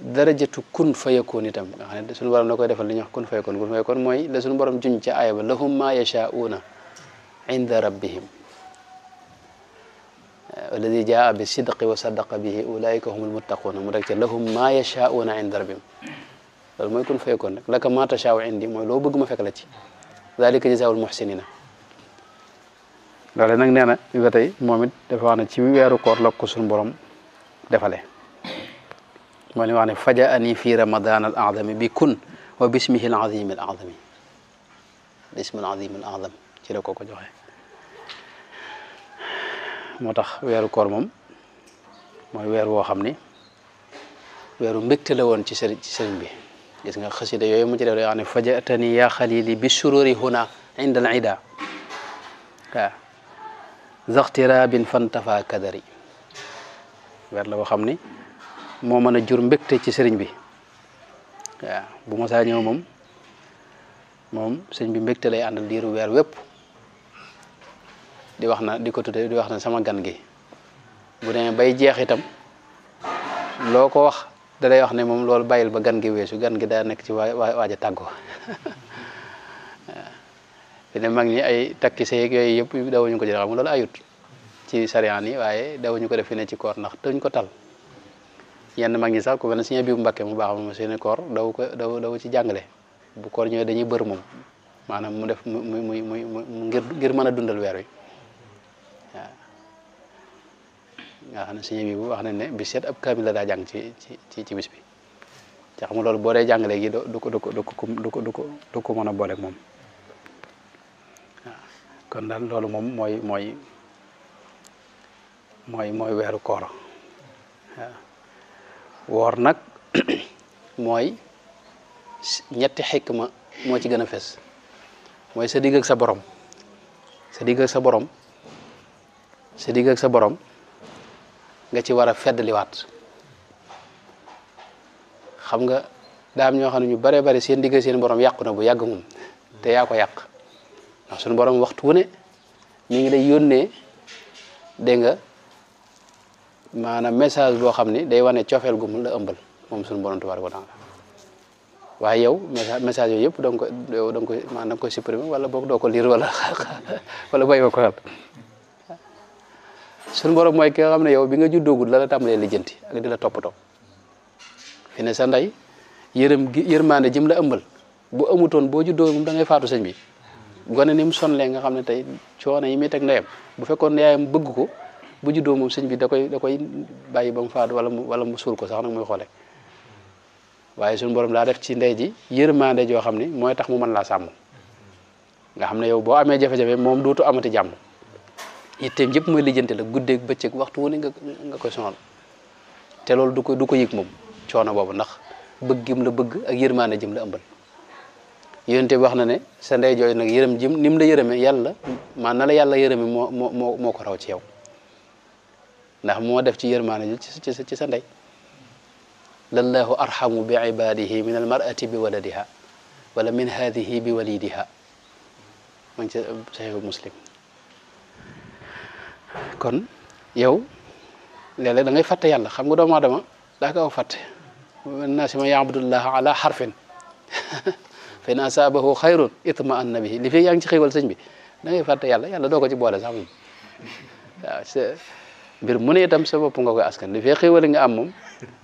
darajatu kun fayakun itam nga xam ne suñu borom da koy defal li ñuy wax kun fayakun mooy la suñu borom juñ ca aaya ba lahum ma yashaa'una inda rabbihim alladi jaa bi sidqi wa sadaqa bihi ulaika humul muttaquuna mu rek ca lahum ma yashaa'una inda rabbihim loolu mooy kun fayakun rek laka ma tashaa'u indi mooy loo bëgg ma fekk la ci dalika jazaa'ul muhsinina loolu nag nee na bi ba tey moom it dafa wax ne ci weeru koor la ko suñu borom defale moo li wax ne fajaani fi ramadan al azami bi kun wa bismihi al azim al azami bismi al azim al azam ci la ko joxe moo tax weeru koor moom mooy weer woo xam ni weeru mbégte la woon ci sëriñ bi gis nga xasida yooyu mu ci def day wax ne fajatani ya xalili bi sururi huna inda al ida waaw zaxtirabin fantafa kadari weer la boo xam ni moo mën a jur mbégte ci sëriñ bi waaw bu mosaa ñëw moom sëriñ bi mbégte lay àndal diiru weer wépp di wax na di ko tudde di wax na sama gan gi bu demee bay jeex itam loo ko wax da lay wax ne moom loolu bàyyil ba gan gi weesu gan gi daa nekk ci waaj a tàggoo fi ne mag ñi ay takki seeg yooyu yëpp dawuñu ko ci xam nga loolu ayut ci sariyaan yi waaye dawuñu ko def fi ne ci koor ndax dañ ko tal yenn mag ñi sax ku mel ne Sëñ Abibu Mbàkke mu baax moom seeni koor daw ci jàngale bu koor ñëwee dañuy bër moom maanaam mu def mu ngir mën a dundal weer wi waaw nga xam ne Sëñ Abibu wax nañ ne bi seet ab kaamil la daa jàng ci bis bi te xam nga loolu boo dee jàngale gi du ko mën a booleeg moom waaw kon daal loolu moom mooy weeru koor waaw woor nag mooy ñetti xikma moo ci gën a fes mooy sa digg ak sa borom sa digg ak sa borom sa digg ak sa borom nga ci war a feddliwaat xam nga daam ñoo xam ne ñu bare bari seen digg seen borom yàqu na bu yàgg moom te yaa ko yàq ndax suñu borom waxtu wu ne mi ngi lay yónnee dégg nga maanaam message boo xam ni day wane cofeel gu mu la ëmbal moom suñu borom tabaaraka wa taala waaye yow message yooyu yëpp da nga koy maanaam da nga koy supprimer wala boog doo ko lire wala bàyyi ko xel suñu borom mooy ki nga xam ne yow bi nga juddoogul la tàmbalee lijjanti ak di la toppatoo fi ne sa ndey yërmaande jëm la ëmbal bu amutoon boo juddoo moom da ngay faatu sëñ bi gone ni mu sonlee nga xam ne tey coono yi muy teg ndeyam bu fekkoon yaayam bëgg ko bu juddoo moom sëñ bi da koy bàyyi ba mu faatu wala mu suul ko sax nag muy xoole waaye suñu borom daa def ci ndey ji yërmande joo xam ni mooy tax mu mën laa sàmm nga xam ne yow boo amee jafe-jafe moom dootu amati jàmm itteem yëpp mooy lijjanti la guddeeg bëccëg waxtu wu ne nga koy sonal te loolu du ko yëg moom coono boobu ndax bëgg gim la bëgg ak yërmaane jëm la ëmbal yonente bi wax na ne sa ndey jooju nag yërëm jëm ni mu la yërëme yàlla maa na la yàlla yërëme moo ko raw ci yow ndax moo def ci yërmaane ji ci sa ndey lallahu arhamu bi ibadihi min al mar'ati bi waladiha wala min hadihi bi walidiha ma ngi ci Sahih Muslim kon yow léeg-léeg da ngay fàtte yàlla xam nga doomu aadama daa ko fàtte naasi man ya'budullaha ala harfin fa in asaabahu xayrun itma'anna bihi li fi yaa ngi ci xéewal sëñ bi da ngay fàtte yàlla doo ko ci boole sax moom waaw mbir mu ne itam sa bopp nga koy askan li fi xéewal nga am moom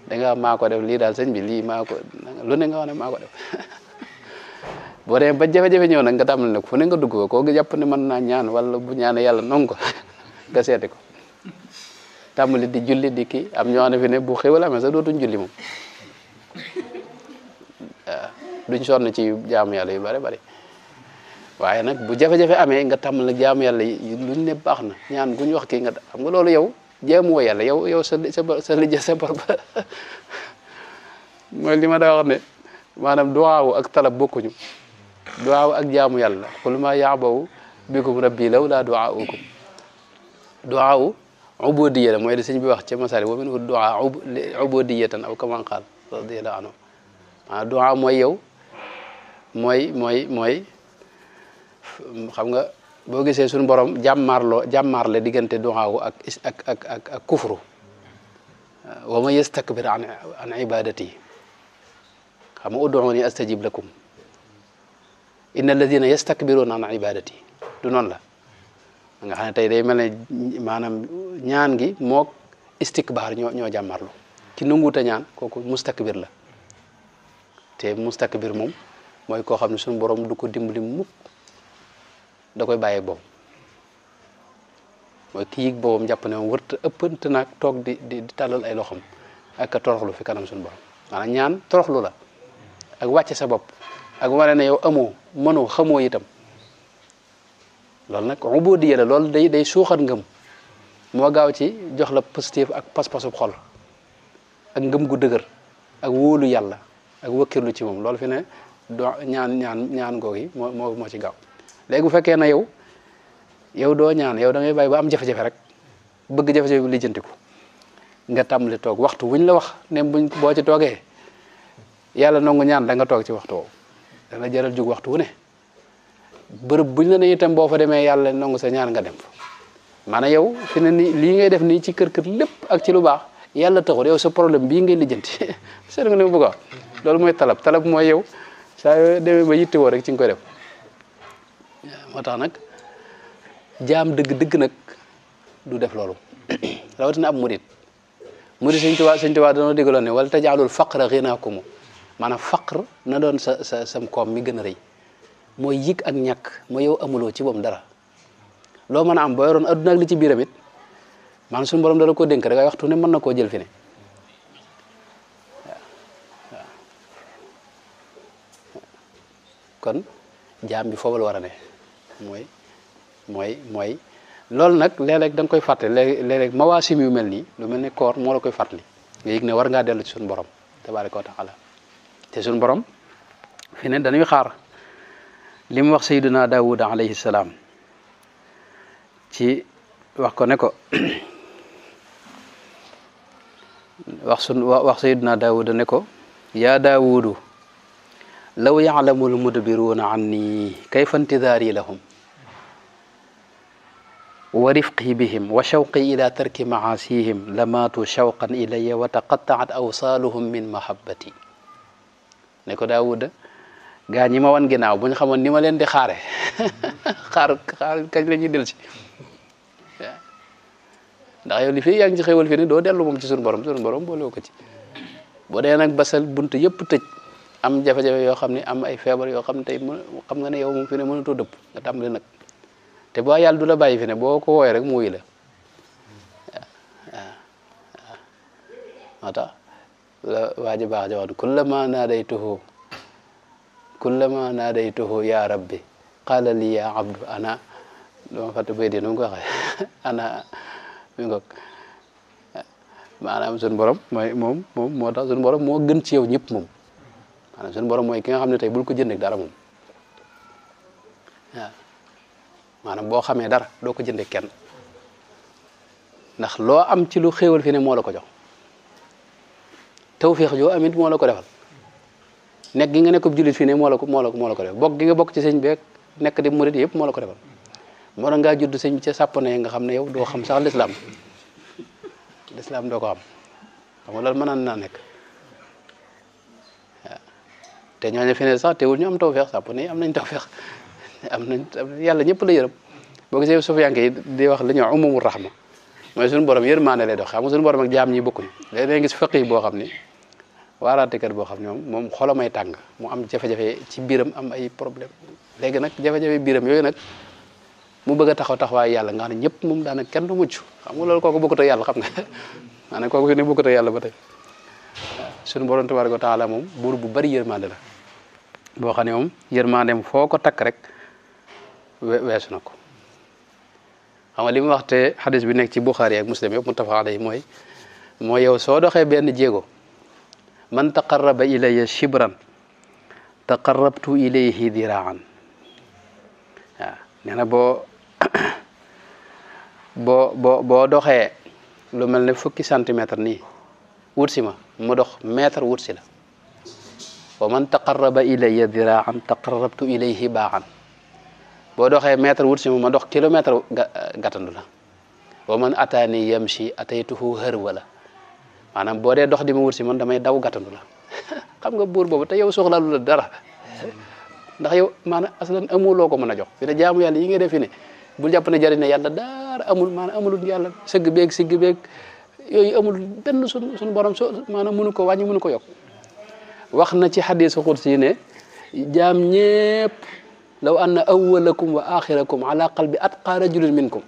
da nga maa ko def lii daal sëñ bi lii maa ko lu ne nga wax ne maa ko def boo demee ba jafe-jafe ñëw nag nga tàmbali nag fu ne nga dugg ko koo jàpp ne mën naa ñaan wala bu ñaane yàlla nangu ko nga seeti ko tàmbali di julli di kii am ñoo xam ne fi ne bu xéwal amee sax dootuñ julli moom waaw duñ sonn ci jaamu yàlla yu bari bari waaye nag bu jafe-jafe amee nga tàmbali nag jaamu yàlla yi luñ ne baax na ñaan guñ wax kii nga xam nga loolu yow jéem woo yàlla yow sa lijja sa bor ba mooy li ma daa wax ne maanaam duwaawu ak talab bokkuñu duwaawu ak jaamu yàlla qul maa ya'ba'u bikum rabbi lawlaa du'aa'ukum duwaawu ubudiyya la mooy li sëñ bi wax ca masali wa minhu du'a ubudiyatan aw kama qaal radiyallahu anhu du'a mooy yow mooy xam nga boo gisee suñu borom jàmmaarle diggante du'aawu ak kufru wa man yastakbir an ibadati xam nga ud'uuni astajib lakum inna alladhina yastakbiruna an ibadati du noonu la nga xam ne tey day mel ne maanaam ñaan gi mook istikbaar ñoo jàmmarlu ki nanguuta ñaan kooku mustakbir la te mustakbir moom mooy koo xam ne suñu borom du ko dimbali mukk da koy bàyyee boobu mooy ki yig boobam jàpp ne moom wërta ëppante naag toog di tàllal ay loxam ak a toroxlu fi kanam suñu borom maanaam ñaan toroxlu la ak wàcce sa bopp ak wane ne yow amoo mënoo xamoo itam loolu nag ubudiyya la loolu day suuxat ngëm moo gaaw ci jox la positif ak pas-pasub xol ak ngëm gu dëgër ak wóolu yàlla ak wëkkirlu ci moom loolu fi ne ñaan googi moo ci gaaw léegi bu fekkee na yow doo ñaan yow da ngay bàyyi ba am jafe-jafe rek bëgg jafe-jafe bi lijjantiku nga tàmbali toog waxtu wuñ la wax ne boo ci toogee yàlla nangu ñaan da nga toog ci waxtu woowu dana jaral jug waxtu wu ne bërëb buñ la ne itam boo fa demee yàlla nangu sa ñaan nga dem fa maanaam yow fi ne ni lii ngay def nii ci kër lépp ak ci lu baax yàlla taxul yow sa problème bii ngay lijjanti seet nga ne ma bëgg a wax loolu mooy talab mooy yow saa yoo demee ba yitte woo rek ci nga koy def moo tax nag jaam dëgg nag du def loolu rawatina ab murid sëñ Tuubaa dañoo déggaloon ne wala tajaalul faqra ginaakum maanaam faqr na doon sam koom mi gën a rëy mooy yëg ak ñàkk mooy yow amuloo ci moom dara loo mën a am boo yoroon adduna ak li ci biiram it maanaam suñu borom dala ko dénk rek ay waxtu ne mën na koo jël fi ne kon jaam bi foofu la war a ne mooy loolu nag léeg-léeg da nga koy fàtte léeg-léeg mawaasim yu mel nii lu mel ne koor moo la koy fàttali nga yëg ne war ngaa dellu ci suñu borom tabaaraka wa taala te suñu borom fi ne dañuy xaar li mu wax sayyiduna Daawud alayhi salaam ci wax ko ne ko wax sayyiduna Daawud ne ko yaa Daawudu law ya'lamul mudbiruuna anni kayfa intidaari lahum wa rifqi bihim wa shawqi ila tarki maasihim lamaatu shawqan ilayya wa taqatta'at awsaaluhum min mahabbati ne ko Daawuda gaa ñi ma wan ginnaaw bu ñu xamoon ni ma leen di xaar kañ la ñuy del si ndax yow li fii yaa ngi ci xéwal fi ne doo dellu moom ci suñu borom boolewoo ko ci boo dee nag basal bunt yëpp tëj am jafe-jafe yoo xam ne am ay feebar yoo xam ne tey xam nga ne yow moom fi ne mënatoo dëpp nga tàmbali nag te boo yàlla du la bàyyi fi ne boo ko wooyee rek mu wuyu la moo tax la waa ji baax ja wax kullama naadaytuhu ya rabbi qala li ya abdu ana dama fàtte bay di nu mu ko waxee ana mi ngoog maanaam suñu borom mooy moom moo tax suñu borom moo gën ci yow ñëpp moom maanaam suñu borom mooy ki nga xam ne tey bul ko jëndee dara moom waaw maanaam boo xamee dara doo ko jëndee kenn ndax loo am ci lu xéewal fi ne moo la ko jox tawféex joo amit moo la ko defal nekk gi nga nekkub jullit fi ne moo la ko def bokk gi nga bokk ci sëñ beeg nekk di murit yëpp moo la ko defal moo tax ngaa judd sëñ bi ca sàppane nga xam ne yow doo xam sax lislaam doo ko xam nga loolu mën naa nekk waaw te ñooñu fi ne sax teewul ñu am tawféex sàppane yi am nañ tawféex am nañ yàlla ñëpp la yërëm boo gisee sufiyanke yi di wax li ñuy wax umumul rahma mooy suñu borom yërmande lay dox xam nga suñu borom ak jaam ñi bokkuñu léeg-léeg gis faqih boo xam ni waaraatekat boo xam ne moom xolamay tàng mu am jafe-jafe ci biiram am ay problème léegi nag jafe-jafe biiram yooyu nag mu bëgg a taxawaay yàlla nga xam ne ñëpp moom daanaka kenn du mucc xam nga loolu kooku bokkut ak yàlla xam nga maanaam kooku fi ne bokkut ak yàlla ba tey waaw suñu borom tabaaraka wa taala moom buur bu bari yërmande la boo xam ne moom yërmandeem foo ko takk rek weesu na ko xam nga li mu wax te xadis bi nekk ci Buxaari ak Muslim yëpp muttafaq alayhi mooy yow soo doxee benn jéego man taqarraba ilayya shibran taqarrabtu ilayhi diraan waaw nee na boo doxee lu mel ne fukki centimètre nii wut si ma dox mètre wut si la wa man taqarraba ilayya diraan taqarrabtu ilayhi baaxan boo doxee mètre wut si ma dox kilomètre gàttandu la wa man ataani yamshi ataytuhu harwala maanaam boo dee dox di ma wut si man damay daw gàttandu la xam nga buur boobu te yow soxlaalu la dara ndax yow maanaam aslan amuloo ko mën a jox fi ne jaamu yàlla yi ngay def fi ne bul jàpp ne jariñ ne yàlla dara amul maanaam amulul yàlla sëgg beeg yooyu amul benn suñu borom maanaam mënu ko wàññi mënu ko yokk wax na ci xadiisu xudsi ne jaam ñépp law anna awwalakum wa axirakum ala qalbi atqa rajulin minkum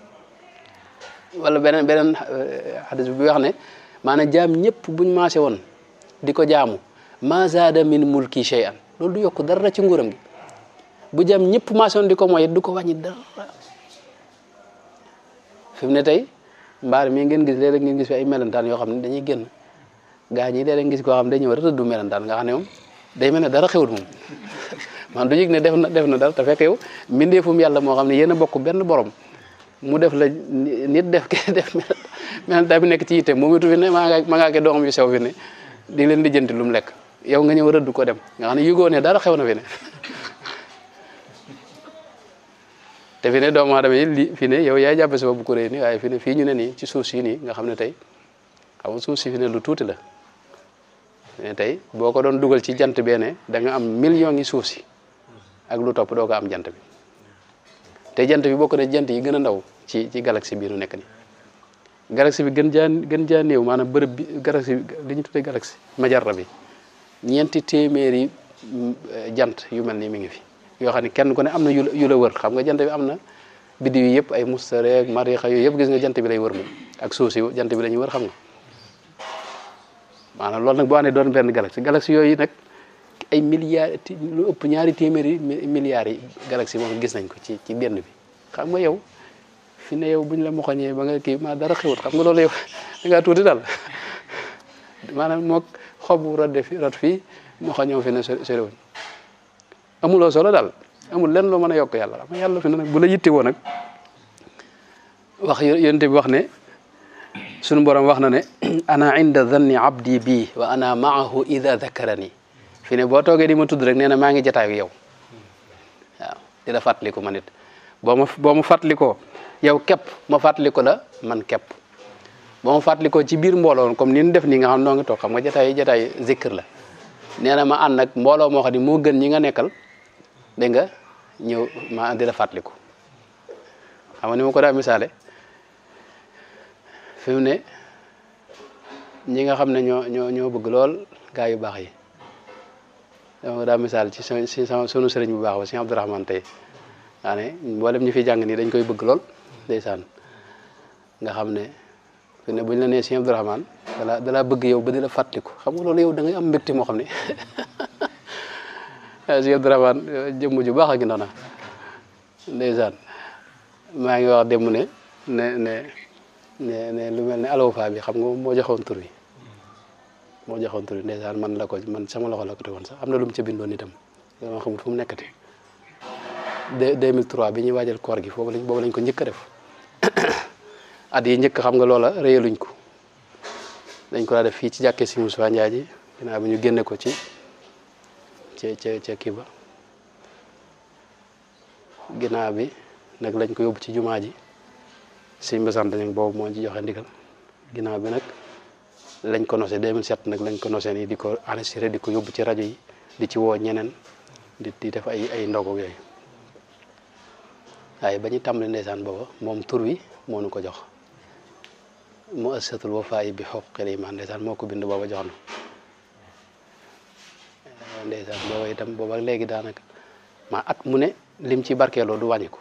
wala beneen xadis bi wax ne maanaam jaam ñëpp buñ maase woon di ko jaamu ma zaada min mulki shay'an loolu du yokk dara ci nguuram gi bu jaam ñëpp maase woon di ko mooy du ko wàññi dara fi mu ne tey mbaar mii ngeen gis léeg-léeg ngeen gis fi ay melentaan yoo xam ne dañuy génn gaa ñi léeg-léeg gis koo xam ne day ñëw rek du melentaan nga xam ne moom day mel ne dara xewul moom man du yëg ne def na dara te fekk yow mbindeefum yàlla moo xam ne yéen a bokk benn borom mu def la nit def melentaan bi nekk ci yitte moom itu fi ne maa ngaa ke doomam yu sew fi ne di leen di jënti lu mu lekk yow nga ñëw rëdd ko dem nga xam ne yëgoo ne dara xew na fi ne te fi ne doomu aadama yi li fi ne yow yaay jàppe sa bopp ku réy ni waaye fi ne fii ñu ne nii ci suuf si nii nga xam ne tey xam nga suuf si fi ne lu tuuti la mais tey boo ko doon dugal ci jant bee ne da nga am million yi suuf si ak lu topp doo ko am jant bi te jant bi bokk na jant yi gën a ndaw ci galaxie bii nu nekk ni galaxie bi gën jaa néew maanaam bërëb bi galaxie bi li ñu tuddee galaxie majarra bi ñeenti téeméeri jant yu mel ni mi ngi fi yoo xam ne kenn ku ne am na yu la wër xam nga jant bi am na biddiw yi yëpp ay Mustari ak Mariixa yooyu yëpp gis nga jant bi lay wër moom ak suuf si jant bi la ñuy wër xam nga maanaam loolu nag boo àndee doon benn galaxie yooyu nag ay milliards lu ëpp ñaari téeméeri milliards yi galaxie moom gis nañ ko ci benn bi xam nga yow fi ne yow buñ la moxoñee ba nga kii ma dara xewut xam nga loolu yow da ngaa tuuti daal maanaam moog xobu rot fii moxoñoo fi ne soriwuñ amuloo solo daal amul lenn loo mën a yokk yàlla xam nga yàlla fi ne nag bu la yitte woo nag wax yonent bi wax ne sunu borom wax na ne ana inda dhanni abdi bii wa ana maahu ida dhakarani fi ne boo toogee di ma tudd rek nee na maa ngi jataayu yow waaw di la fàttaliku ma nit boo ma fàttalikoo yow képp ma fàttaliku la man képp boo ma fàttalikoo ci biir mbooloo comme ni ñu def nii nga xam noo ngi toog xam nga jataay zikr la nee na ma ànd ak mbooloo moo xam ne moo gën ñi nga nekkal dégg nga ñëw ma di la fàttaliku xam nga ni ma ko daa misaale fi mu ne ñi nga xam ne ñoo bëgg lool gaa yu baax yi dama daa misaal ci sunu sëriñ bu baax ba Sëriñ Abdourahmane tey daa ne mboolem ñi fi jàng nii dañ koy bëgg lool ndeysaan nga xam ne fi ne buñ la nee Sëriñ Abdourahmane dalaa bëgg yow ba di la fàttaliku xam nga loolu yow da ngay am mbégte moo xam ne Sëriñ Abdourahmane jëmm ju baax a gi noona ndeysaan maa ngi wax démb ne ne lu mel ne Alwafa bi xam nga moo joxoon tur wi ndeysaan man la ko man sama loxo la ko tegoon sax am na lu mu ca bindoon itam dama xamul fu mu nekkati 2003 bi ñuy waajal koor gi boobu lañ ko njëkk a def at yi njëkk xam nga loola réyaluñ ko dañ ko daa def fii ci jàkkee si Moussa Ndiaye ji ginnaaw bi ñu génne ko ca kii ba ginnaaw bi nag lañ ko yóbbu ci jumaa ji sëñ ba sant nañ boobu moo ci joxe ndigal ginnaaw bi nag lañ ko nosé 2007 nag lañ ko nosé nii di ko enregistré di ko yóbbu ci rajo yi di ci woo ñeneen di def ay ndogu yooyu waaye ba ñu tàmbali ndeysaan booba moom tur wi moo nu ko jox mu assatul Wafa bi huquqil iman ndeysaan moo ko bind booba jox na ndeysaan booba itam booba léegi daanaka at mu ne lim ci barkeeloo du wàññi ko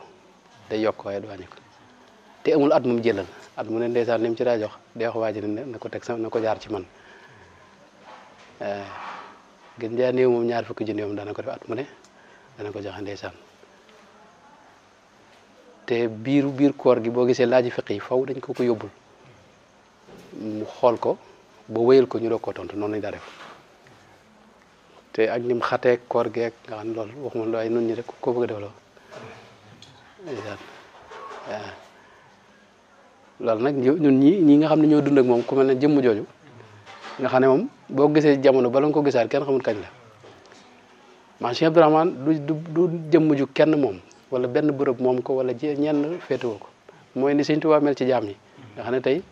day yokk waaye du wàññi ko te amul at mu jëlal at mu ne ndeysaan lim ci daa jox day wax waa ji ne na ko teg na ko jaar ci man gën jaa néew moom 20 junni moom dana ko def at mu ne dana ko joxe ndeysaan te biir koor gi boo gisee laaji fiq yi faw dañ ko yóbbul mu xool ko ba wéyal ko ñu doog koo tontu noonu lañ daa def te ak nim xatee koor geeg nga xam ne loolu waxuma lu ay nun ñi rek ko bëgg a def ndeysaan waaw loolu nag ñun ñi nga xam ne ñoo dund ak moom ku mel ne jëmm jooju nga xam ne moom boo gisee jamono bala nga ko gisaat kenn xamul kañ la man Cheikh Abdourahmane du jëmm ju kenn moom wala benn bërëb moom ko wala ñenn féetewoo ko mooy ni Sëñ Tuubaa mel ci jaam ñi nga xam ne tey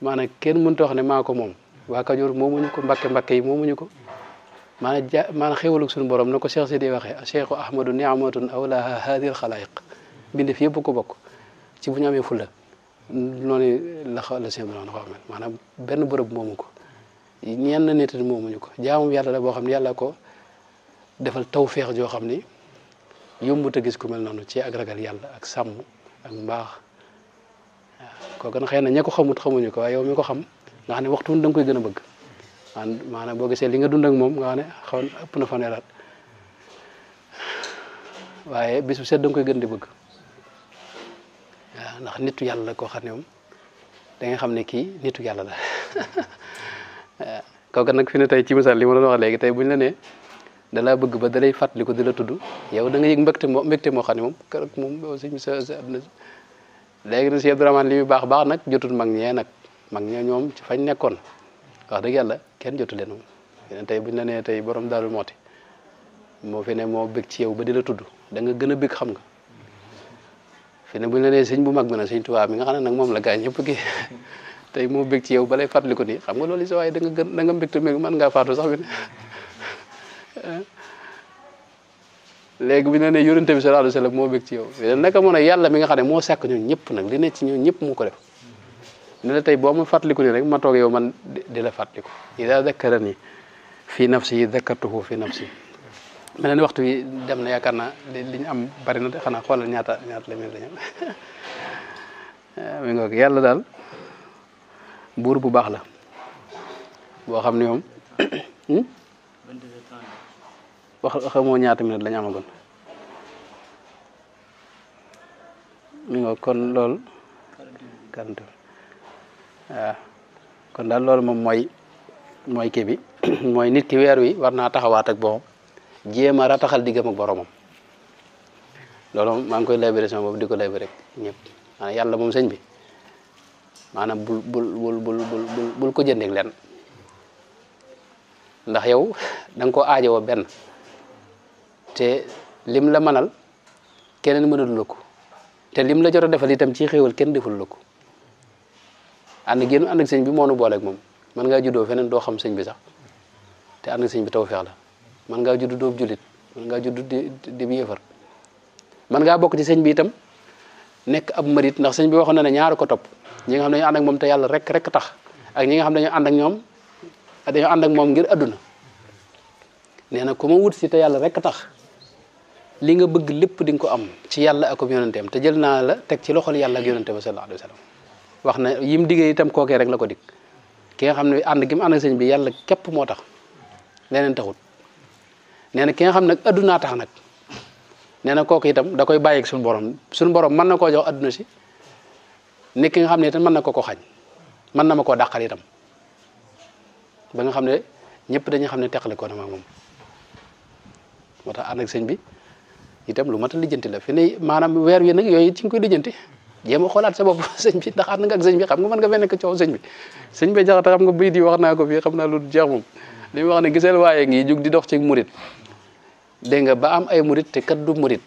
maanaam kenn mënut a wax ne maa ko moom waa Kajoor moomuñu ko Mbakke yi moomuñu ko maanaam xéwalug suñu borom na ko Cheikh Sidi waxee Cheikhu Ahmadu ni'matun awlaha hadil xalaayiq mbindeef yëpp ko bokk ci bu ñu amee fulla noonu la Sëñ Abdourahmane ko mel maanaam benn bërëb moomu ko ñenn nit moomuñu ko jaamu yàlla la boo xam ne yàlla ko defal tawféex joo xam ni yombut a gis ku mel noonu ci ak ragal yàlla ak sàmm ak mbaax waaw kooku nag xëy na ña ko xamuñu ko waaye yow mi ko xam nga xam ne waxtu da nga koy gën a bëgg maanaam boo gisee li nga dund ak moom nga xam ne xaw na ëpp na fanweeraat waaye bis bu set da nga koy gën di bëgg waaw ndax nitu yàlla la koo xam ne moom da nga xam ne kii nitu yàlla la waaw kooku nag fi ne tey ci misaal li ma doon wax léegi tey buñ la nee da laa bëgg ba da lay fàttali ko di la tudd yow da nga yëg mbégte moo xam ne moom keroog moom sa àdduna léegi nag Cheikh Abdourahmane li muy baax nag jotul mag ñee ñoom ci fañ nekkoon wax dëgg yàlla kenn jotu leen moom fi ne tey buñ la nee tey borom Daaru Mooti moo fi ne moo bëgg ci yow ba di la tudd da nga gën a bëgg xam nga fi ne buñ la nee sëñ bu mag bi nag Sëñ Tuubaa mi nga xam ne nag moom la gaañ ñëpp gi tey moo bëgg ci yow ba lay fàttali ko nii xam nga loolu sa waaye da nga mbégte mën ngaa faatu sax bi ne léegi bi ne ne yonente bi sallallahu alayhi wasallam moo bëgg ci yow naka moo ne yàlla mi nga xam ne moo sàkk ñun ñëpp nag li ne ci ñun ñëpp mu ko def ne la tey boo ma fàttaliku ni rek ma toog yow man di la fàttaliku ida dakkarani fi nafsi dakkartuhu fi nafsi mel ne waxtu wi dem na yaakaar naa li ñu am bari na de xanaa xoolal ñaata la mel la mi ngoog yàlla daal buur bu baax la boo xam ne moom xamoo ñaata minute lañu amagoon mi nga kon loolu waaw kon daal loolu moom mooy kii bi mooy nit ki weer wi war naa taxawaat ak boppam jéem a rataxal diggam ak boromam loolu moom maa ngi koy labiré sama boobu di ko labiré rek ñëpp maanaam yàlla moom sëñ bi maanaam bul ko jëndeeg leen ndax yow da nga ko aajowoo benn te lim la mënal keneen mënul la ko te lim la jot a defal itam ci xéewal kenn deful la ko ànd ak sëñ bi moo nu booleeg moom mën ngaa juddoo feneen doo xam sëñ bi sax te ànd ak sëñ bi tawfeex la mën ngaa judd doob julit mën ngaa judd di yéefar mën ngaa bokk ci sëñ bi itam nekk ab marit ndax sëñ bi waxoon na ne ñaar ko topp ñi nga xam ne dañoo ànd ak moom te yàlla rek tax ak ñi nga xam ne dañoo ànd ak moom ngir adduna nee na ku ma wut si te yàlla rek tax li nga bëgg lépp di nga ko am ci yàlla ak yonenteem te jël naa la teg ci loxol yàlla ak yonente ba sallallahu alayhi wa sallam wax na yim diggee itam kookee rek la ko dig ki nga xam ne ànd gi mu ànd ak sëñ bi yàlla képp moo tax leneen taxut nee na ki nga xam ne addunaa tax nag nee na kooku itam da koy bàyyi ak suñu borom mën na koo jox adduna si nekk nga xam ne itam mën na ko xañ mën na ma koo dàqal itam ba nga xam ne ñëpp dañuy xam ne teqale ko na ma moom moo tax ànd ak sëñ bi itam lu mat a lijjanti la fi ne maanaam weer wi nag yooyu ci nga koy lijjanti jéem a xoolaat sa bopp sëñ bi ndax ànd nga ak sëñ bi xam nga mën nga fee nekk coow sëñ bi sëñ bi jaxate xam nga bayit yi wax naa ko fii xam naa lu jeex moom li mu wax ne giseel waaye ngi jug di dox ci murit dégg nga ba am ay murit te kat du murit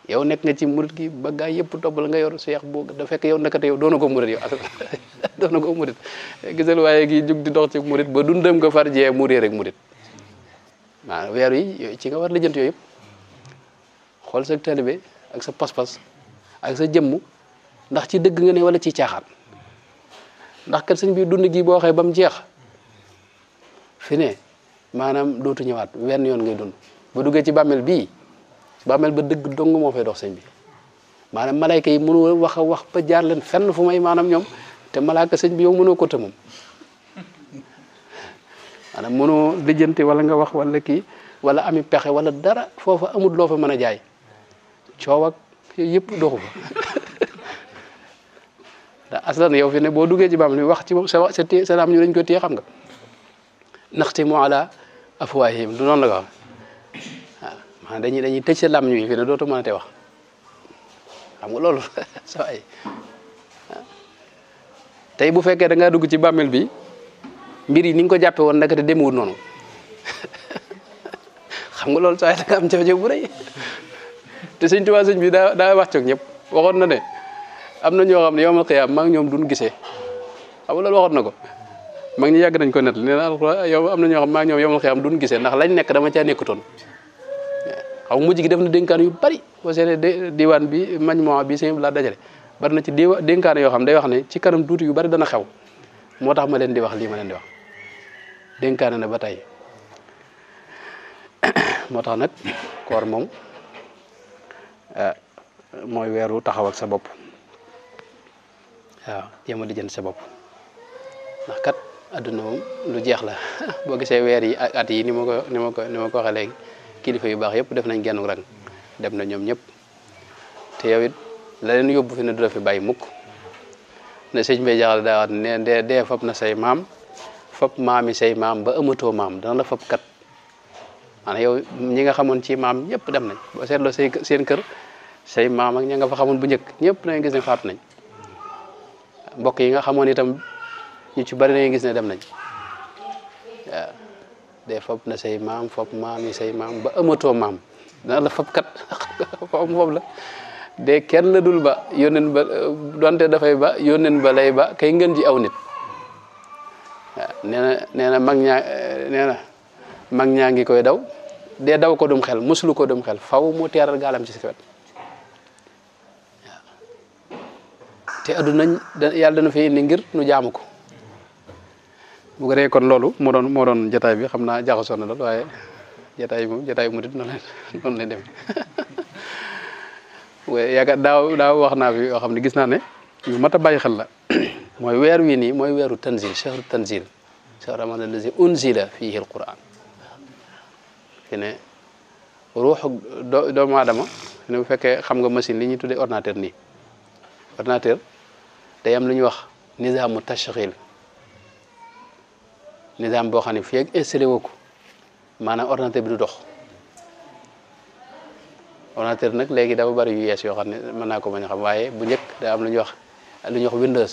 yow nekk nga ci murit gi ba gaa yëpp toppal nga yor seex boo da fekk yow nekkate yow doona ko murit yow doona ko murit giseel waaye ngi jug di dox ci murit ba dundam nga far jee mu réer rek murit waaw weer yi ci nga war lijjanti yooyu yëpp xool sa taalibe ak sa pas-pas ak sa jëmm ndax ci dëgg nga ne wala ci caaxaan ndax kat sëñ bi dund gi boo waxee ba mu jeex fi ne maanaam dootu ñëwaat wenn yoon ngay dund bu duggee ci bàmmeel bii bàmmeel ba dëgg dong moo fay dox sëñ bi maanaam malayka yi mënu wax a wax ba jaar leen fenn fu may maanaam ñoom te malaaka sëñ bi yow mënoo ko te moom maanaam mënoo lijjanti wala nga wax wala kii wala ami pexe wala dara foofa amul loo fa mën a jaay coow ak yooyu yëpp doxu fa ndax aslan yow fi ne boo duggee ci bàmmeel bi wax ci moom sa téye sa laam ñu dañ ko téye xam nga naxtimu ala afwaahihim du noonu la ko wax waaw maanaam dañuy tëj sa lam ñu fi ne dootu mën a te wax xam nga loolu sa ay tey bu fekkee da ngaa dugg ci bàmmeel bi mbir yi ni nga ko jàppe woon naka te demewul noonu xam nga loolu saa da nga am jafe-jafe bu rëy te sëñ Tuubaa sëñ bi daa wax coog ñëpp waxoon na ne am na ñoo xam ne yawmal qiyaam maa ngi ñoom duñ gisee xam nga loolu waxoon na ko mag ñi yàgg nañ ko net nee na yow am na ñoo xam maa ngi ñoom yawmal qiyaam duñ gisee ndax lañ nekk dama caa nekkutoon xam mujj gi def na dénkaan yu bari boo seetee diwaan bi majmuwa bi sëñ bi laa dajale bari na ci dénkaan yoo xam day wax ne ci kanam tuuti yu bari dana xew moo tax ma leen di wax lii ma leen di wax dénkaane na ba tey moo tax nag koor moom mooy weeru taxaw ak sa bopp waaw jéem a lijjanti sa bopp ndax kat adduna moom lu jeex la boo gisee weer yi ak at yi ni ma ko waxee léegi kilifa yu baax yëpp def nañ genn rang dem na ñoom ñëpp te yow it la leen yóbbu fi ne du la fi bàyyi mukk ne sëñ Mbay Jaxate daa wax ne dee fab na say maam fab maami say maam ba ëmmatoo maam dana la fab kat maanaam yow ñi nga xamoon ci maam ñëpp dem nañ boo seetloo seen kër say maam ak ña nga fa xamoon bu njëkk ñëpp nañ gis ne faatu nañ mbokk yi nga xamoon itam ñu ci bari nañ gis ne dem nañ waaw de fab na say maam fab maam yi say maam ba ëmmatoo maam dana la fab kat foofu la de kenn la dul ba yónneen ba donte dafay ba yónneen ba lay ba kay ngeen ji aw nit waaw nee na mag ñaa ngi koy daw dee daw ko dum xel musulu ko dum xel faw mu teeral gaalam ci si wet waaw te adduna yàlla dana fi indi ngir nu jaamu ko bu ko dee kon loolu moo doon jotaay bi xam naa jaxasoo na lool waaye jotaay bi moom jotaay mu dit noonu lay dem yaakaar daaw wax naa fi yoo xam ne gis naa ne yu mat a bàyyi xel la mooy weer wi nii mooy weeru tanzil shahru tanzil shahru ramadan allazi unzila fihi alquran fi ne ruuxu doomu aadama fi ne bu fekkee xam nga machine li ñuy tuddee ordinateur nii ordinateur day am lu ñuy wax nizaamu tashghil nizaam boo xam ne fii ak installé woo ko maanaam ordinateur bi du dox ordinateur nag léegi dafa bari yu yees yoo xam ne mën naa ko bañ a xam waaye bu njëkk daa am lu ñuy wax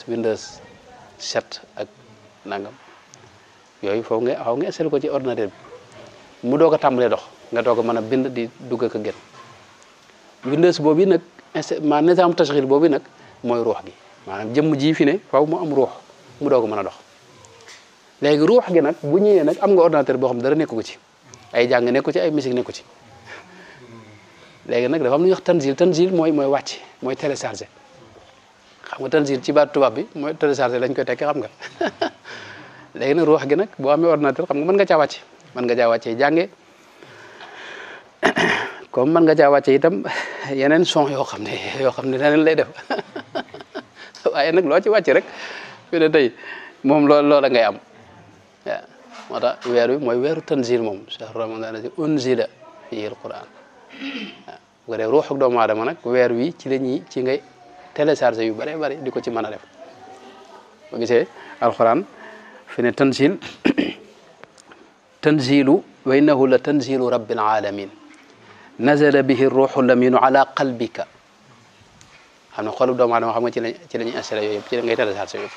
Windows 7 ak nangam yooyu foofu nga installé ko ci ordinateur bi mu doog a tàmbalee dox nga doog a mën a bind di dugg ak a génn Windows boobu nag maanaam nizaam tashghil boobu nag mooy ruux gi maanaam jëmm ji fi ne faaw mu am ruux mu doog a mën a dox léegi ruux gi nag bu ñëwee nag am nga ordinateur boo xam dara nekku ko ci ay jàng nekku ci ay musique nekku ci léegi nag dafa am lu ñuy wax tanzil mooy wàcc mooy télécharger xam nga tanzil ci baat tubaab bi mooy télécharger lañ koy tekki xam nga léegi nag ruux gi nag boo amee ordinateur xam nga mën nga caa wàcc mën nga caa wàccee jànge comme mën nga caa wàcce itam yeneen son yoo xam ne leneen lay def waaye nag loo ci wàcc rek fi ne tey moom loola ngay am waaw moo tax weer wi mooy weeru tanzil moom shahru ramadan allazi unzila fihi alquran waaw bu ko dee ruuxu doomu aadama nag weer wi ci télécharger yu bare bari di ko ci mën a def boo gisee alquran fi ne tanzilu wa innahu la tanzilu rabbil alamin nazala bihi ruuxu laminu ala qalbika xam ne xolub doomu aadama xam nga ci lañuy installé yooyu yëpp ci la ngay télécharger yëpp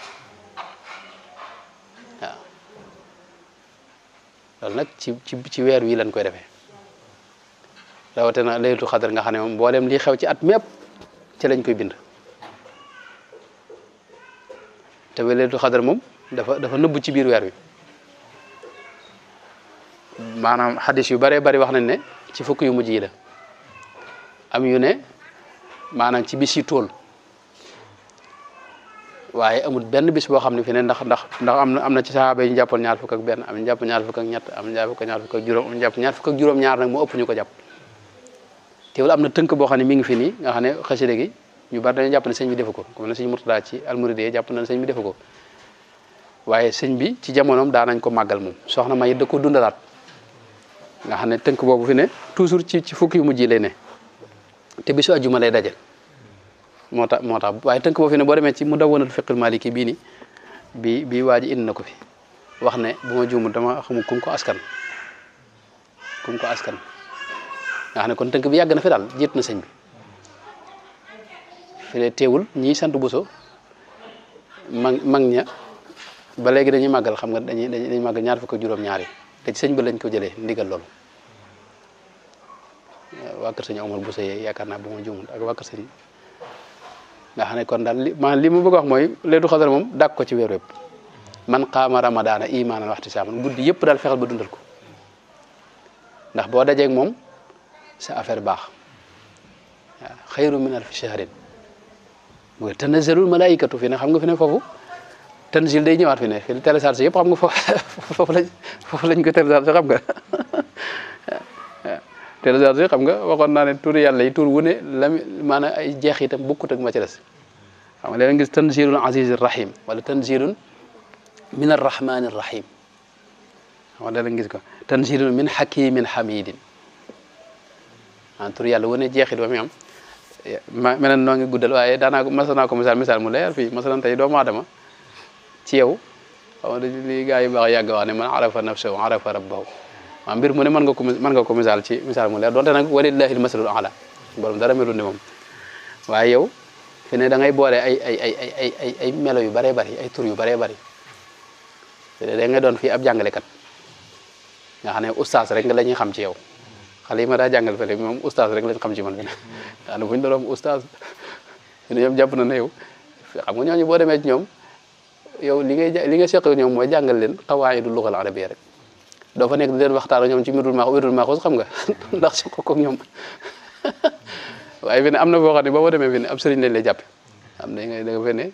waaw loolu nag ci weer wi lañ koy defee rawatina laylatul xadar nga xam ne moom mboolem lii xew ci at mépp ci lañ koy bind te laylatul xadar moom dafa nëbbu ci biir weer wi maanaam xadis yu bare bari wax nañ ne ci fukk yu mujj yi la am yu ne maanaam ci bis yi tool waaye amul benn bis boo xam ne fi ne ndax am na ci sahaaba yi ñu jàppoon ñaar fukk ak benn am ñu jàpp ñaar fukk ak ñett am ñu jàpp ñaar fukk ak juróom am ñu jàpp ñaar fukk ak juróom-ñaar nag moo ëpp ñu ko jàpp teewul am na tënk boo xam ne mi ngi fi nii nga xam ne xasida gi ñu bari dañu jàpp ne sëñ bi defu ko comme ne sëñ Murtada ci almuridiyya jàpp na ne sëñ bi defu ko waaye sëñ bi ci jamonoom daa nañ ko màggal moom soxna May da ko dundalaat nga xam ne tënk boobu fi ne toujours ci fukk yu mujj yi lay ne te bisu àjjuma lay daje moo tax waaye tënk boobu fi ne boo demee ci Mudawwanatul Fiqhil Maliki bii nii bi waa ji indi na ko fi wax ne bu ma juumul dama xamul kum ko askan nga xam ne kon tënk bi yàgg na fi daal jiit na sëñ bi fi ne teewul ñiy sant Buso mag ña ba léegi dañuy màggal xam nga dañuy màggal ñaar fukk ak juróom-ñaar yi te ci sëñ ba lañ ko jëlee ndigal loolu waa kër sëñ Omar Buso yee yaakaar naa bu ma juumul ak waa kër sëñ nga xam ne kon daal li ma bëgg a wax mooy laylatul xadar moom dàq ko ci weer wépp man qaama ramadaana imaanan wahtisaaban guddi yëpp daal fexeel ba dundal ko ndax boo dajeeg moom sa affaire baax waaw xayru min alfi shahrin mooy tanazzalul malaikatu fi ne xam nga fi ne foofu tanzil day ñëwaat fi ne fi télécharge yëpp xam nga foofu lañ ko télécharge xam nga télécharge xam nga waxoon naa ne tur yàlla yi tur wu ne la maanaam ay jeexitam bukkut ak ma ci des xam nga léeg-léeg nga gis tanzilun azizir rahim wala tanzilun min arrahmanir rahim xam nga léeg-léeg nga gis ko tanzilun min hakimin hamidin tur yàlla wu ne jeexit ba muy am meneen noo ngi guddal waaye daanaa ko mas naa ko misaal mu leer fii masalan tey doomu aadama ci yow xam nga li gaa yi baax yàgg wax ne man arafa nafsahu arafa rabbahu waaw mbir mu ne mën nga ko misaal ci misaal mu leer donte nag walillahi almasalul a'la borom dara melul ni moom waaye yow fi ne da ngay boole ay melo yu baree bari ay tur yu baree bari da ngay doon fii ab jàngalekat nga xam ne oustaz rek nga la ñuy xam ci yow xale yi ma daa jàngal fële moom oustaz rek lañ xam ci man fi ne xam ne bu ñu doon oustaz fi ne ñoom jàpp na ne yow xam nga ñooñu boo demee ci ñoom yow li nga seq ñoom mooy jàngal leen qawaaidu lughal arabiyya rek doo fa nekk di leen waxtaan ñoom ci wirdul maaxuus xam nga ndax seq ko ak ñoom waaye fi ne am na foo xam ne boo demee fi ne ab sëriñ lañ lay jàppe am na da nga fe ne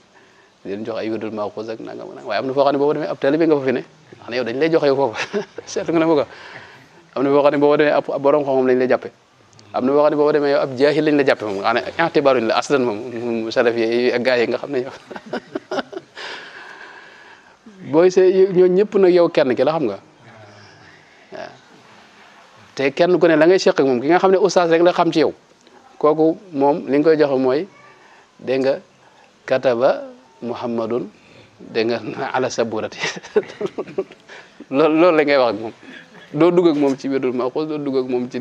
di leen jox ay wirdul maaxuus ak nangam waaye am na foo xam ne boo demee ab taalibe nga fa fi ne xam ne yow dañ lay joxe yow foofu seetlu nga ne ma ko am na foo xam ne boo demee ab borom xam-xam lañ lay jàppe am na foo xam ne boo demee yow ab jaahil lañ la jàppe moom nga xam ne i'tibaaruñ la aslan moom salaf yi ak gaa yi nga xam ne yow booy see ñooñu ñëpp nag yow kenn ki la xam nga waaw te kenn ku ne la ngay seq ak moom ki nga xam ne oustaz rek la xam ci yow kooku moom li nga koy joxe mooy dégg nga kataba muhammadun dégg nga ala saburati loolu la ngay wax ak moom doo dugg ak moom ci biir maaxuus doo dugg ak moom ci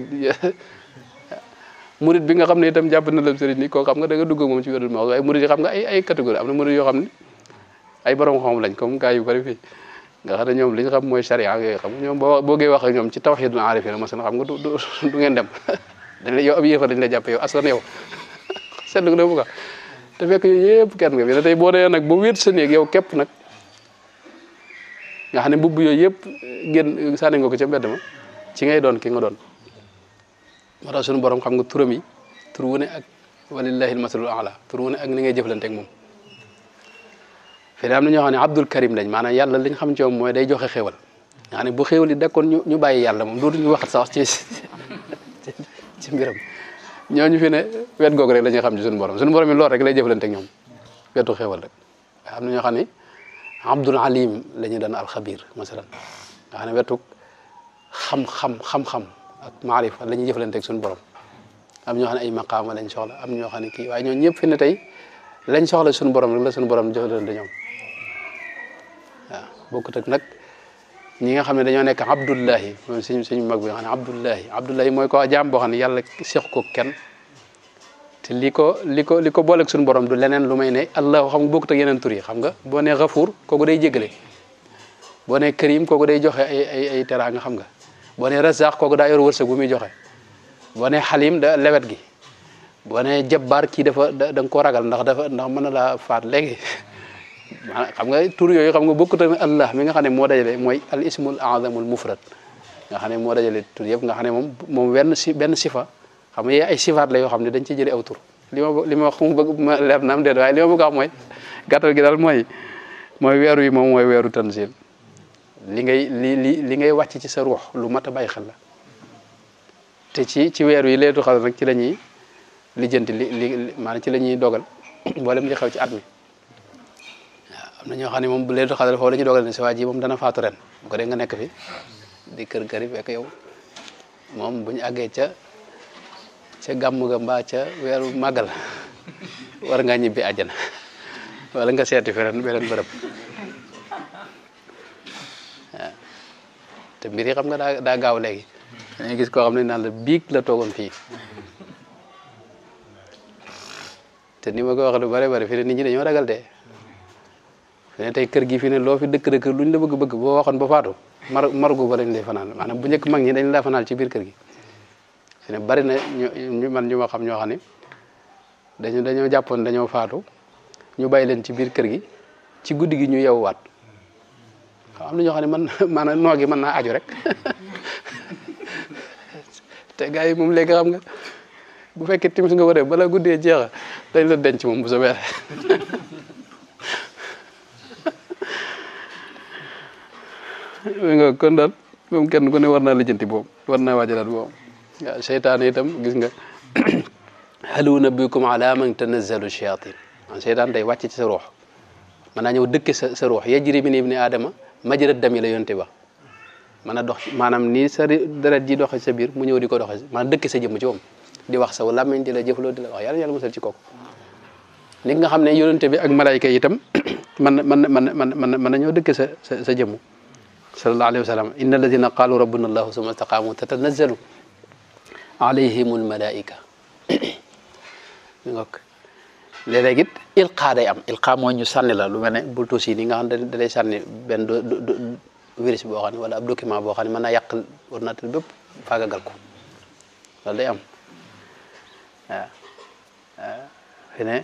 murid bi nga xam ne itam jàpp na la sëriñ ni koo xam nga da nga dugg ak moom ci biir maaxuus waaye murid yi xam nga ay catégorie am na murid yoo xam ne ay borom xam lañ comme gars yu bari fii nga xam ne ñoom li ñu xam mooy charia yooyu xam ñoom boo gee wax ak ñoom ci tawhidul arifin masalan xam nga du ngeen dem dañ la yow ab yéefar dañ la jàppe yow aslan yow seetlu nga bu ko te fekk yooyu yëpp kenn nga fi ne tey boo dee nag ba wéet sa néeg yow képp nag nga xam ne mbubb yooyu yëpp génn sànni nga ko ca mbedd ma ci ngay doon ki nga doon moo tax suñu borom xam nga turam yi tur wu ne ak walillahi almasalul a'la tur wu ne ak ni ngay jëflante ak moom fi am na ñoo xam ne abdul karim lañ maanaam yàlla li ñu xam ci moom mooy day joxe xéwal nga xam ne bu xéwal yi dakkoon ñu bàyyi yàlla moom dootuñu waxat sax ci mbiram ñooñu fi ne wet googu rek la ñuy xam ci suñu borom yi loolu rek lay jëflante ak ñoom wetu xéwal rek am na ñoo xam ne abdul alim la ñu daan alxabir masalan nga xam ne wetu xam-xam ak maarifa la ñuy jëflante ak suñu borom am ñoo xam ne ay maqaama lañ soxla am ñoo xam ne kii waaye ñoo ñëpp fi ne tey lañ soxla suñu borom rek la suñu borom jox leen ñoom waaw bokkut ak nag ñi nga xam ne dañoo nekk abdullahi moom suñu mag bi nga xam ne abdullahi mooy ko jaam boo xam ne yàlla seq ko kenn te li ko booleeg suñu borom du leneen lu may ne allahu xam nga bokkut ak yeneen tur yi xam nga boo nee Gafuur kooku day jéggale boo nee Karim kooku day joxe ay teraanga xam nga boo nee Razaq kooku daa yor wërsëg bu muy joxe boo nee Xalim da lewet gi boo nee Jabbaar kii da nga koo ragal ndax mën na laa faat léegi xam nga tur yooyu xam nga bokkut ak Allah mi nga xam ne moo dajale mooy al ismul azamul mufrad nga xam ne moo dajale tur yëpp nga xam ne moom benn sifa xam nga ay sifaat la yoo xam ne dañ ci jëlee aw tur li ma wax mu bëgg ma leer na am déet waaye li ma bëgg a wax mooy gàttal gi daal mooy weeru yi moom mooy weeru tanzil li ngay wàcc ci sa ruux lu mat a bàyyi xel la te ci weeru yi leetu xal nag ci la ñuy lijjanti maanaam ci la ñuy dogal mboolem li xew ci at mi waaw am na ñoo xam ne moom bu leetu xal foofu la ñuy dogal ne si waa ji moom dana faatu ren bu ko dee nga nekk fi di kër kër yi fekk yow moom bu ñu àggee ca gàmm ga mbaa ca weeru màggal war ngaa ñibbi àjjana wala nga seeti beneen bërëb waaw te mbir yi xam nga daa gaaw léegi dañuy gis koo xam ne naan la biig la toogoon fii te ni ma ko wax lu bare bare fi ne nit ñi dañoo ragal de fi ne tey kër gi fi ne loo fi dëkk luñ la bëgg boo waxoon ba faatu margu ba lañ lay fanaan maanaam bu njëkk mag ñi dañ la fanaan ci biir kër gi fi ne bari na ñu ma xam ñoo xam ne dañoo jàppoon dañoo faatu ñu bàyyi leen ci biir kër gi ci guddi gi ñu yeewuwaat xam am na ñoo xam ne maanaam noo gi mën naa aju rek te gars yi moom léegi xam nga bu fekkee timis nga ko def bala guddee jeexa dañ la denc moom bu soobee nga kon daal moom kenn ku ne war naa lijjanti boobu war naa waajalaat boobu waaw seytaane itam gis nga hal unabbiukum ala man tanazzalu shayatin seytaan day wàcc ci sa ruux mën naa ñëw dëkke sa ruux yajri min ibni aadama majra dami la yonte ba mën a dox maanaam nii sa deret ji doxe sa biir mu ñëw di ko doxe maanaam dëkke sa jëmm ci moom di wax saw làmmiñ di la jëfloo di la wax yàlla musal ci kooku ni nga xam ne yonente bi ak malayka yi itam mën na ñëw dëkke sa jëmm sallallahu alayhi wa sallam inna alladina qalu rabbuna allahu summa istaqaamu tatanazzalu alayhimul malaika ngok léeg-léeg it ilqaa day am ilqaa mooy ñu sànni la lu mel ne bultuus yi ni nga xam ne da lay sànni benn virus boo xam ne wala ab document boo xam ne mën naa yàq ordinateur bépp faagagal ko loolu day am waaw fi ne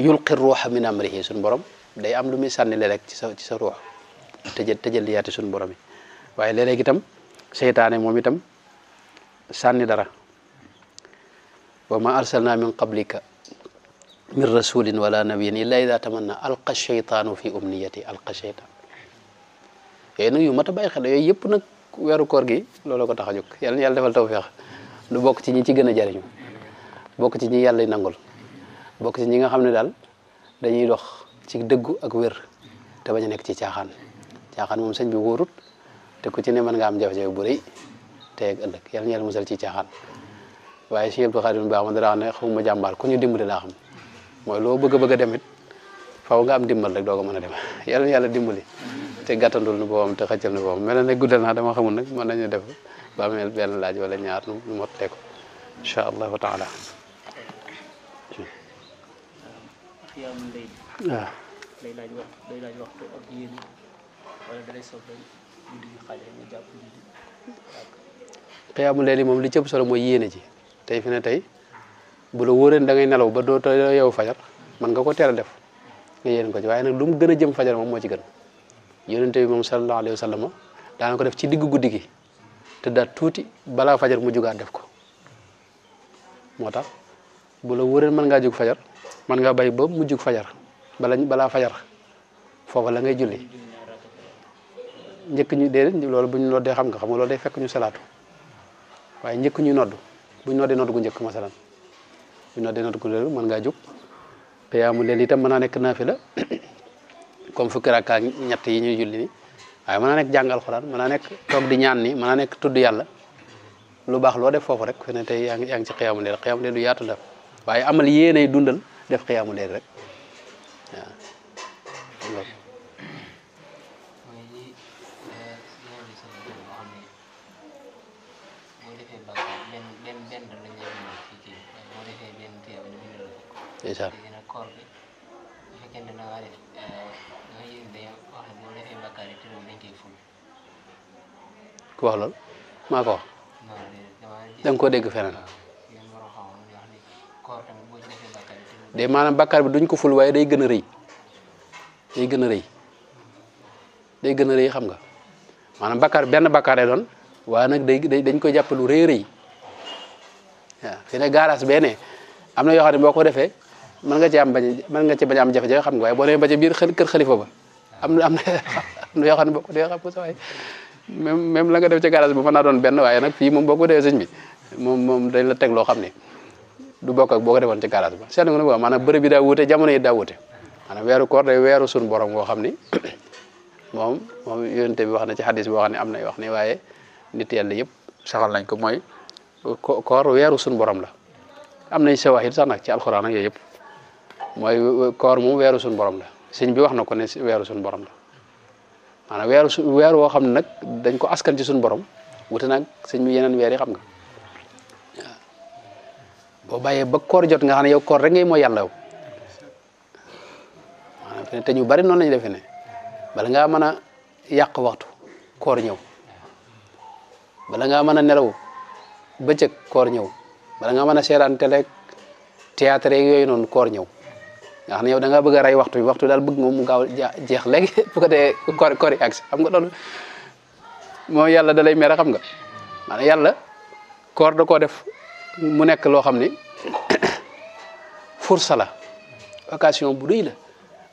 yulqi ruuxa min amrihi suñu borom day am lu muy sànni léeg-léeg ci sa ruux tëjal liyaati suñu borom yi waaye léeg-léeg itam seytaane moom itam sànni dara wa ma arsalna min qablika min rasulin wala nabiyin illa ida tamanna alqa sheytaanu fi umniyati alqa sheytaan yooyu nag yu mat a bàyyi xel yooyu yëpp nag weeru koor gi loolu ko tax a jóg yàlla na yàlla defal tawfeex lu bokk ci ñi ci gën a jariñu bokk ci ñi yàlla nangul bokk ci ñi nga xam ne daal dañuy dox ci dëggu ak wér te bañ a nekk ci caaxaan moom sëñ bi wóorut te ku ci ne mën nga am jafe-jafe bu rëy tey ak ëllëg yàlla na yàlla musal ci caaxaan waaye si Abdou Khadim baax ma dara wax ne xawma jàmbaar ku ñu dimbali laa xam mooy loo bëgg a demit faw nga am dimbal rek doo ko mën a dem yàlla na yàlla dimbali te gàttandul nu boobam te xëccal nu boobam mel na ne guddal naa dama xamul nag mën nañu def ba amee benn laaj wala ñaar nu mottee ko incha allahu taala waaw day laaj waxtu ak yéene wala dalay soxla guddi gi xaajal ñu jàpp guddi xiyaamu leeli moom li ci ëpp solo mooy yéene ji tey fi ne tey bu la wóoree da ngay nelaw ba doo yow fajar man nga ko teel a def nga yéene ko ci waaye nag lu mu gën a jëm fajar moom moo ci gën yonente bi moom sallallahu alayhi wa sallam daana ko def ci diggu guddi gi te daal tuuti balaa fajar mu jugaat def ko moo tax bu la wóoree mën ngaa jug fajar mën ngaa bay ba mu jug fajar balaa fajar foofa la ngay julli njëkk ñu déedéet loolu bu ñu noddee xam nga loolu day fekk ñu salaatu waaye njëkk ñu nodd bu ñu noddee nodd gu njëkk masalan bu ñu noddee nodd gu njëkk mën ngaa jug xiyaamu leyl itam mën naa nekk naafila comme fukki rakka ñett yi ñuy julli ni waaye mën naa nekk jàng alxuraan mën naa nekk toog di ñaan ni mën naa nekk tudd yàlla lu baax loo def foofu rek fi ne tey yaa ngi ci xiyaamu leyl lu yaatu la waaye amal yéenay dundal def xiyaamu leen rek waaw ndeysaan ku wax loolu maa ko wax da nga koo dégg feneen de maanaam bakkaar bi duñ ko ful waaye day gën a rëy day gën a rëy day gën a rëy xam nga maanaam bakkaar benn bakkaar lay doon waaye nag dañ koy jàpp lu rëy rëy waaw fi ne garage bee ne am na yoo xam ne boo ko defee mën nga ci bañ am jafe-jafe xam nga waaye boo demee ba ca biir kër xalifa ba am na yoo xam ne boo ko defee xam nga sa waay même la nga def ci garage bi mën naa doon benn waaye nag fii moom boo ko defee sëñ bi moom dañ la teg loo xam ne du bokk ak boo ko defoon ci garage ba seetlu nga ne quoi maanaam bërëb bi daa wuute jamono yi daa wuute maanaam weeru koor day weeru suñu borom boo xam ni moom yonent bi wax na ci hadis boo xam ne am nay wax ni waaye nit yàlla yëpp saxal nañ ko mooy koor weeru suñu borom la am nañ sawahid sax nag ci alxuraan ak yooyu yëpp mooy koor moom weeru suñu borom la sëñ bi wax na ko ne weeru suñu borom la maanaam weer woo xam ne nag dañ ko askan ci suñu borom wuute nag sëñ bi yeneen weer yi xam nga boo bàyyee ba koor jot nga xam ne yow koor rek ngay mooy yàlla yow maanaam te ñu bari noonu lañu defee ne bala ngaa mën a yàq waxtu koor ñëw bala ngaa mën a nelaw bëccëg koor ñëw bala ngaa mën a seetaan télé théâtre yooyu noonu koor ñëw nga xam ne yow da ngaa bëgg a rey waxtu bi waxtu daal bëgg moom mu gaaw jeex léegi bu ko dee koor yi agsi xam nga loolu moom yàlla da lay mere xam nga maanaam yàlla koor da koo def mu nekk loo xam ni fursa la occasion bu rëy la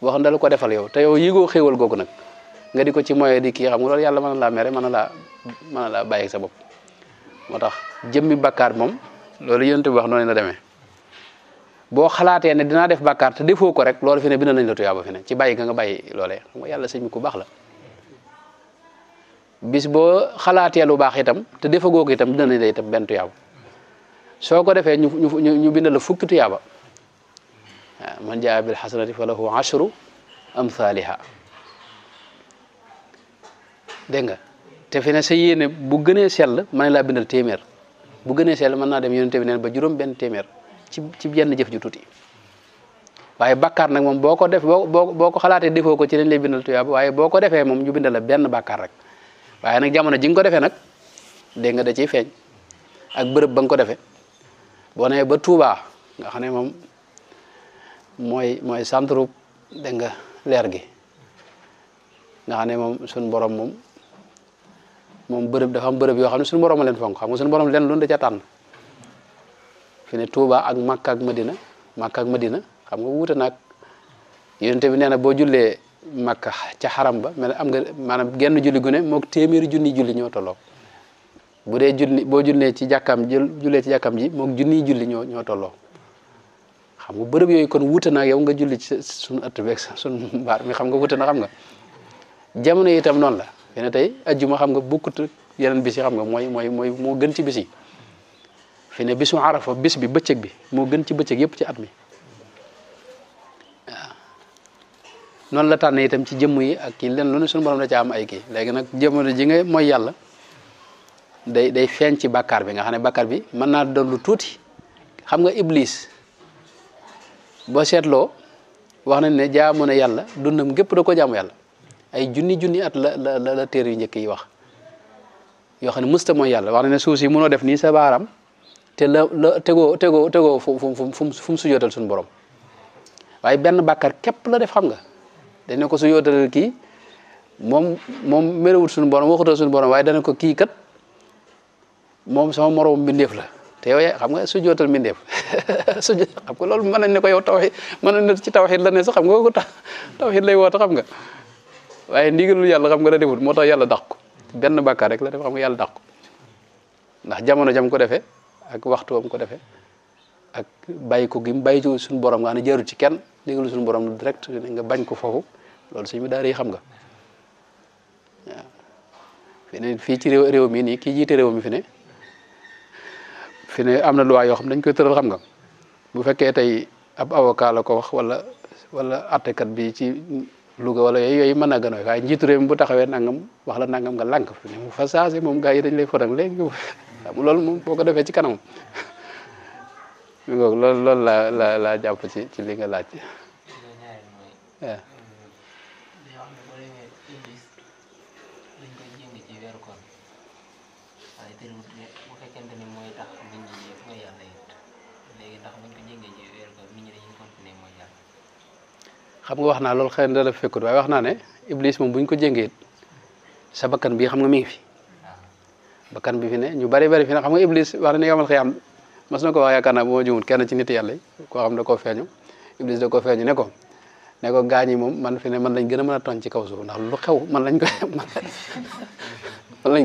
boo xam ne da ko defal yow te yow yëgoo xéewal googu nag nga di ko ci moye di kii xam nga loolu yàlla mën na laa mere mën na laa bàyyi sa bopp moo tax jëmmi bakkaar moom loolu yonent bi wax noonu la demee boo xalaatee ne dinaa def bakkaar te defoo ko rek loolu fi ne bind nañ la tuyaaba fi ne ci bàyyi nga bàyyi loolee xam nga yàlla sëñ bi ku baax la bis boo xalaatee lu baax itam te defagoo ko itam bind nañ la itam benn tuyaaba soo ko defee ñu bind la fukki tuyaaba waaw man jaa bil hasanati falahu ashru amthaliha dégg nga te fi ne sa yéene bu gënee sell mën laa bindal téeméer bu gënee sell mën naa dem yonent bi neen ba juróom benn téeméer ci yenn jëf ju tuuti waaye bakkaar nag moom boo ko def boo ko xalaatee defoo ko ci lañ lay bindal tuyaaba waaye boo ko defee moom ñu bindal la benn bakkaar rek waaye nag jamono ji nga ko defee nag dégg nga da ciy feeñ ak bërëb ba nga ko defee boo nee ba Touba nga xam ne moom mooy centre dégg nga leer gi nga xam ne moom suñu borom moom bërëb dafa am bërëb yoo xam ne suñu borom a leen fonk xam nga suñu borom leen lu da ca tànn fi ne Touba ak Makka ak Madina xam nga wuute naag yonent bi nee na boo jullee Makka ca xaram ba mais am nga maanaam genn julli gu ne moog téeméeri junni julli ñoo tolloo bu dee julli boo jullee ci jàkkaam jullee ci jàkkaam ji moog junniy julli ñoo tolloo xam nga bërëb yooyu kon wuute naag yow nga julli ci suñu ëtt beeg suñu mbaar mi xam nga wuute na xam nga jamono yi itam noonu la fi ne tey ajjuma xam nga bokkut yeneen bis yi xam nga mooy moo gën ci bis yi fi ne bisu arafa bis bi bëccëg bi moo gën ci bëccëg yëpp ci at mi waaw noonu la tànn itam ci jëmm yi ak kii leen lu ne suñu borom da ca am ay kii léegi nag jamono ji nga mooy yàlla day feeñ ci bàkkaar bi nga xam ne bàkkaar bi mën naa doon lu tuuti xam nga iblis boo seetloo wax nañ ne jaamu na yàlla dundam gépp da ko jaamu yàlla ay junni at la téere yu njëkk yi wax yoo xam ne mësta mooy yàlla wax nañ ne suuf si mënoo def nii sa baaram te la tegoo fu mu sujootal suñu borom waaye benn bàkkaar képp la def xam nga dañ ne ko sujootal kii moom merewut suñu borom waxutal suñu borom waaye dana ko kii kat moom sama moroom mbindeef la te yow xam nga sujootal mbindeef sujjoot xam nga loolu mën nañ ne ko yow tawhid mën nañ ne ci tawhid la ne sax xam nga ko tawhid lay woote xam nga waaye ndigalul yàlla xam nga la defut moo tax yàlla dàq ko benn bàkkaar rek la def xam nga yàlla dàq ko ndax jamono jam ko defee ak waxtu wam ko defee ak bàyyi ko gi mu bàyyi ci suñu borom nga xam ne jarul ci kenn ndigalul suñu borom direct nga bañ ko foofu loolu suñu daara yi xam nga waaw fi ne fii ci réew mi nii kii jiite réew mi fi ne am na loi yoo xam dañ koy tëral xam nga bu fekkee tey ab avocat la ko wax wala attekat bi ci Louga wala yooyu mën naa gën a waaye njiitu réew mi bu taxawee nangam wax la nangam nga lànk fi ne mu fa saase moom gars yi dañ lay fotang léegi loolu moom boo ko defee ci kanamam loolu laa jàpp ci li nga laaj. waaw. xam nga wax naa loolu xëy na dara fekkut waaye wax naa ne iblis moom bu ñu ko jéngee sa bakkan bii xam nga mi ngi fi bakkan bi fi ne ñu bari fi ne xam nga iblis wax na ne yomal xiyam mas na ko wax yaakaar naa bu ma jumut kenn ci nit yàlla yi koo xam da koo feeñu iblis da koo feeñu ne ko gaañ yi moom man fi ne man lañ gën a mën a tooñ ci kaw suuf ndax lu xew man lañ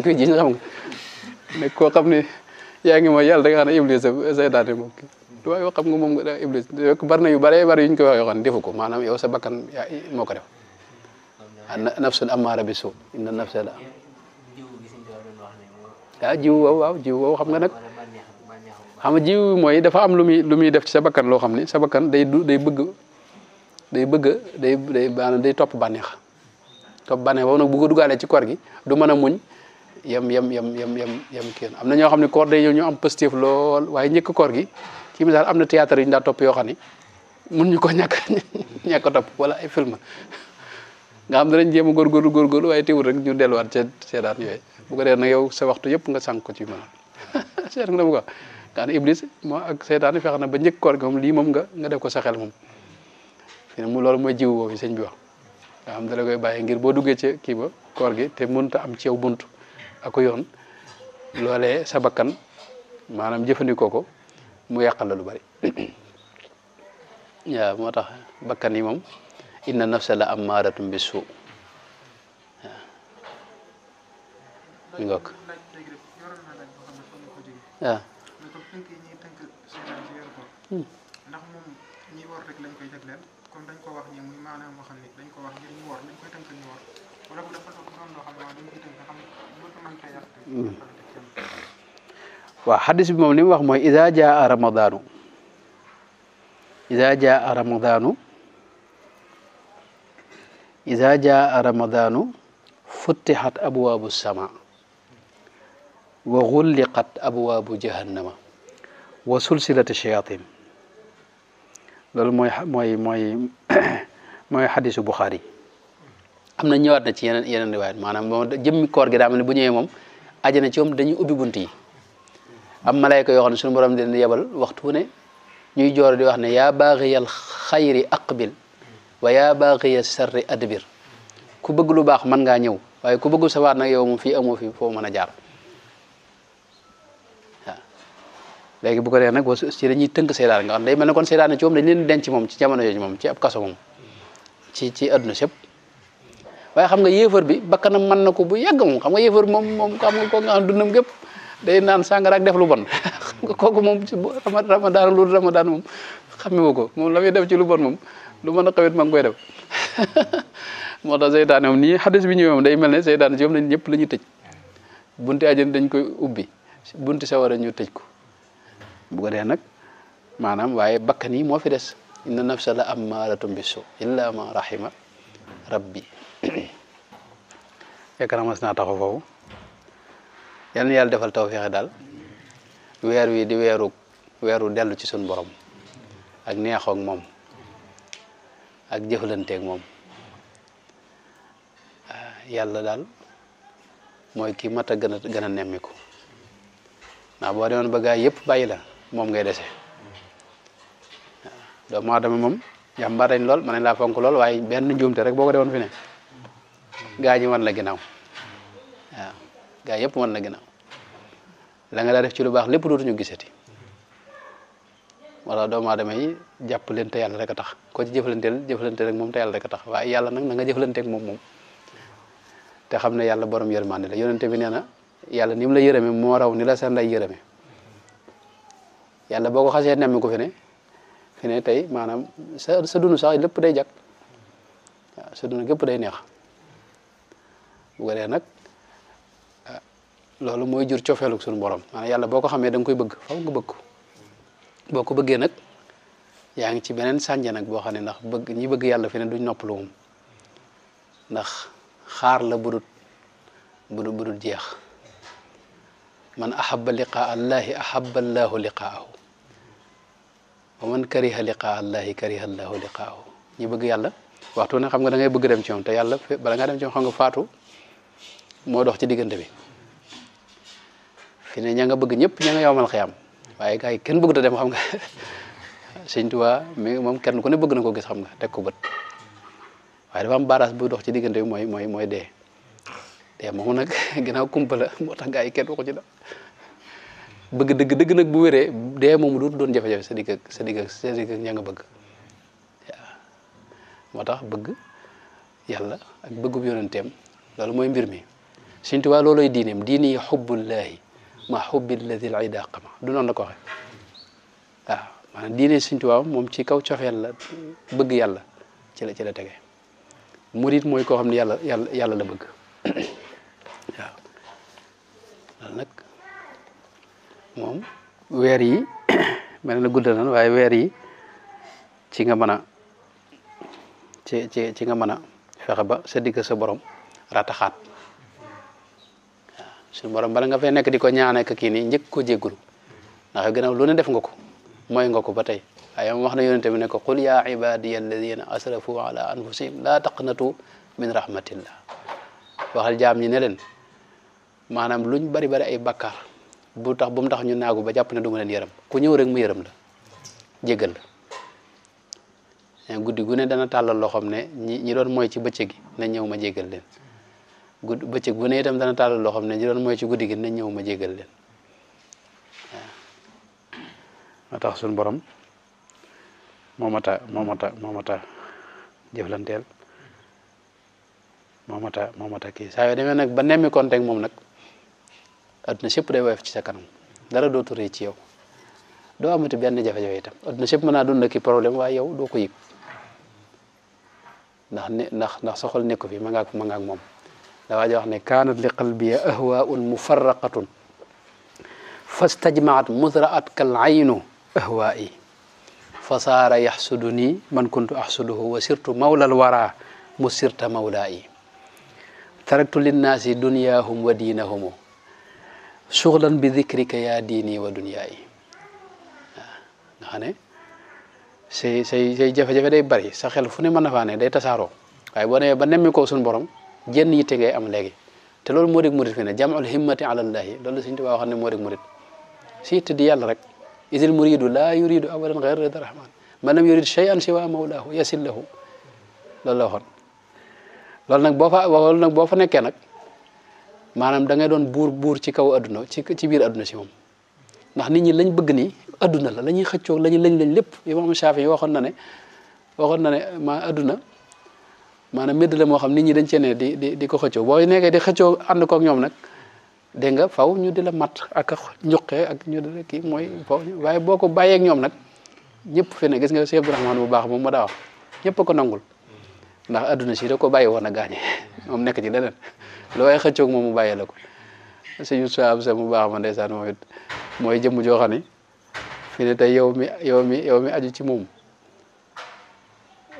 koy jiñ xam nga ne koo xam ne yaa ngi mooy yàlla da nga xam ne iblis seytaane moom waaye yoo xam nga moom nga iblis bari na yu bari yu ñu koy wax yoo xam ne defu ko maanaam yow sa bakkan moo ko def nafsun ammaara bi suu inna nafsa la jiw waaw jiw wow xam nga nag xam nga jiw mooy dafa am lu muy def ci sa bakkan loo xam ni sa bakkan day topp bànneex boobu nag bu ko dugaalee ci koor gi du mën a muñ yem kii am na ñoo xam ne koor day ñëw ñu am positif lool waaye njëkk koor gi ci misaal am na théâtre yu ñu daa topp yoo xam ni mun ñu ko ñàkk a topp wala ay film nga xam danañ jéem a góorgóorlu waaye teewul rek ñu delluwaat ca seedaan yooyu bu ko dee nag yow sa waxtu yëpp nga sànq ko ci mën seet nga dama ko nga ne iblis moo ak seetaan fexe na ba njëkk koor gi moom lii moom nga def ko sa xel moom fi ne mu loolu mooy jiwu boobu sëñ bi wax nga xam dala koy bàyyi ngir boo duggee ci kii ba koor gi te mënta am ci yow bunt ak yoon loolee sa bakkan maanaam jëfandikoo ko mu yàqal la lu bari waaw moo tax bakkan yi moom inna nafsa la ammaaratun bi suu mi ngoog waaw ndax moom ñi war rek lañ koy jagleel comme dañ ko wax ñi muy maanaam moo xam ne dañ ko wax ngir ñu war dañ koy tënk ñu war wala bu dafa doon loo xam ne dañ koy tënk xam mënta mën koy yàq waaw xadis bi moom li mu wax mooy ida jaa ramadanu futtixat abwaabu sama wa xulliqat abwaabu jahannama wa sulsilati shayatin loolu mooy xadisu Buxaari am na ñëwaat na ci yeneen riwaayat maanaam moom jëmmi koor gi daa mel ne bu ñëwee moom ajana ci moom dañuy ubbi bunt yi am malayka yoo xam ne suñu borom di leen yebal waxtu wu ne ñuy joor di wax ne yaa baaxiyal xayri aqbil wa yaa baaxiya sarri adbir ku bëgg lu baax mën ngaa ñëw waaye ku bëggu sawaat nag yow moom fii amoo fi foo mën a jaar waaw léegi bu ko dee nag ci dañuy tënk seytaan nga xam day mel ne kon seytaan ci moom dañ leen denc moom ci jamono yooyu moom ci ab kaso moom ci adduna sépp waaye xam nga yéefar bi bakkanam mën na ko bu yàgg moom xam nga yéefar moom xam nga ko nga xam dundam gépp day naan sàngara ak def lu bon xam nga kooku moom ramadaan lu ramadaan moom xamewu ko moom la muy def ci lu bon moom lu mën a xawit ma ngi koy def moo tax seytaane moom nii xadis bi ñëwee moom day mel ne seytaane ci moom nañ ñëpp la ñuy tëj bunti àjjana dañ koy ubbi bunti sawara ñu tëj ko bu ko dee nag maanaam waaye bakkan yi moo fi des inna nafsa la ammaaratun bisu illa ma rahima rabbi fekk na mas naa taxaw foofu yal na yàlla defal tawfeex daal weer wi di weeru dellu ci suñu borom ak neexoog moom ak jëflanteeg moom yàlla daal mooy kii mat a gën a nemmiku ndax boo demoon ba gaay yëpp bàyyi la moom ngay dese waaw doomu aadama moom jàmbaar dañ lool mën nañ laa fonk lool waaye benn njuumte rek boo ko defoon fi ne gaa ñi wan la ginnaaw waaw gaa yëpp wan la ginnaaw la nga daa def ci lu baax lépp dootuñu gisati wala doomu aadama yi jàpp leen te yàlla rek a tax ko ci jëflante rek moom te yàlla rek a tax waaye yàlla nag na nga jëflanteeg moom te xam ne yàlla borom yërmande la yonente bi nee na yàlla ni mu la yërëme moo raw ni la sa nday yërëme yàlla boo ko xasee nemmi ko fi ne tey maanaam sa dund sax lépp day jag waaw sa dund gépp day neex bu ko dee nag loolu mooy jur cofeeluk suñu borom maanaam yàlla boo ko xamee da nga koy bëgg faw nga bëgg ko boo ko bëggee nag yaa ngi ci beneen sànja nag boo xam ne ndax ñi bëgg yàlla fi ne duñ noppalu moom ndax xaar la budul jeex man ahabba liqaa allahi ahabba allahu liqaahu wa man kariha liqaa allahi kariha allahu liqaahu ñi bëgg yàlla waxtu ne xam nga da ngay bëgg dem ci moom te yàlla bala nga dem ci moom xam nga faatu moo dox ci diggante bi fi ne ña nga bëgg ñëpp ña nga yowmal xiyaam waaye gars yi kenn bëgg ta dem xam nga Sëñ Tuubaa mi moom kenn ku ne bëgg na ko gis xam nga teg ko bët waaye dafa am baaraas bu dox ci diggante bi mooy dee moom nag ginnaaw kumpa la moo tax gars yi kenn waxu ci da bëgg dëgg nag bu wéree dee moom dootu doon jafe-jafe sa digg ak ña nga bëgg waaw moo tax bëgg yàlla ak bëggub yonenteem loolu mooy mbir mi Sëñ Tuubaa looloy diineem diini xubbullaahi ma xubbi alladi al ida qama du noonu la ko waxee waaw maanaam diine Sëñ Tuubaa moom ci kaw cofeel la bëgg yàlla ci la tege murit mooy koo xam ne yàlla la bëgg waaw loolu nag moom weer yi mel na guddal na waaye weer yi ci nga mën a ci nga mën a fexe ba sa digg sa borom rataxaat waaw suñu borom bala nga fay nekk di ko ñaanee ak kii nii njëkk ko jéggulu ndax gannaaw lu ne def nga ko mooy nga ko ba tey waaye moom wax na yonente bi ne ko qul ya ibadiya alladina asrafu ala anfusihim la taqnatu min rahmatillah waxal jaam ñi ne leen maanaam luñ bari ay bakkaar bu mu tax ñu naagu ba jàpp ne du ma leen yërëm ku ñëw rek mu yërëm la jéggal la guddi gu ne dana tàllal loxoom ne ñi doon mooy ci bëccëg gi nañ ñëw ma jéggal leen bëccëg bu ne itam dana tàllal loxoom ne ñi doon mooy ci guddi gi nañ ñëw ma jéggal leen waaw moo tax suñu borom moo mata jëflanteel moo mata kii saa yoo demee nag ba nemmi konteeg moom nag adduna sépp day woyof ci sa kanam dara dootu rëy ci yow doo amati benn jafe-jafe itam adduna sépp mën naa dund ki problème waaye yow doo ko yëg ndax sa xol nekku fi ma ngaak moom da waajo wax ne kaanat li qalbiya ahwaun mufarraqatun fastajmaat mudraat kal aynu ahwaa'i fa saara yaxsuduni man kuntu axsuduhu wa sirtu mawlal wara mu sirta mawlaa'i taraktu linnaasi dunyaahum wa diinahumu suxlan bi dikrika yaa diini wa dunyaa'i waaw nga xam ne say jafe-jafe day bari sa xel fu ne mën na faa ne day tasaaroo waaye boo nee ba nemmi ko suñu borom jenn yitte ngay am léegi te loolu moo dég murit fi ne jam'ul himmati ala llahi loolu Sëñ Tuubaa wax ne moo dég murit si yitte di yàlla rek idil muridu laa yuridu abadan ghayra rida rahman man lam yurid shay'an siwa mawlaahu yasil lahu loolu la waxoon loolu nag boo fa nekkee nag maanaam da ngay doon buur ci kaw adduna ci biir adduna si moom ndax nit ñi lañ bëgg nii adduna la ñuy xëccoo lañ lépp Imam Shafi waxoon na ne ma adduna maanaam médd la moo xam nit ñi dañ cee ne di ko xëccoo boo nekkee di xëccoo ànd kook ñoom nag dégg nga faw ñu di la mat ak njuqee ak ñu di la kii mooy faw waaye boo ko bàyyeeg ñoom nag ñëpp fi ne gis nga Cheikh Abdourahmane bu baax moom ma daa wax ñëpp a ko nangul ndax adduna si da ko bàyyi woon a gaañe moom nekk ci leneen lu waaye xëccoog moom mu bàyyee la ko sëñ Saab sa mu baax ma ndeysaan moom it mooy jëmm joo xam ne fi ne tey yow mi aju ci moom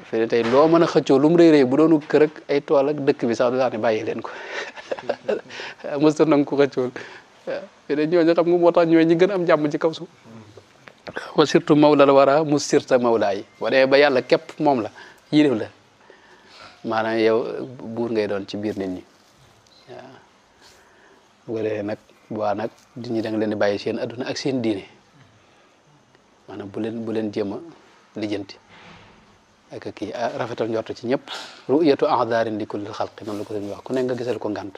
fi ne tey loo mën a xëccoo lu mu rëy bu doonu kër ak ay tool ak dëkk bi sax du sax ne bàyyi leen ko mësta nanga ko xëccool fi ne ñooñu xam nga moo tax ñooy ñi gën am jàmm ci kaw suuf wa surtout mawla la war a mu sirta mawlaa yi boo demee ba yàlla képp moom la yilif la maanaam yow buur ngay doon ci biir nit ñi waaw bu ko defee nag waa nag nit ñi da nga leen di bàyyi seen adduna ak seen diine maanaam bu leen jéem a lijjanti ak kii rafetal njort ci ñëpp ru'yatu a'darin li kulli xalqi noonu la ko seen wax ku ne nga gisal ko ngant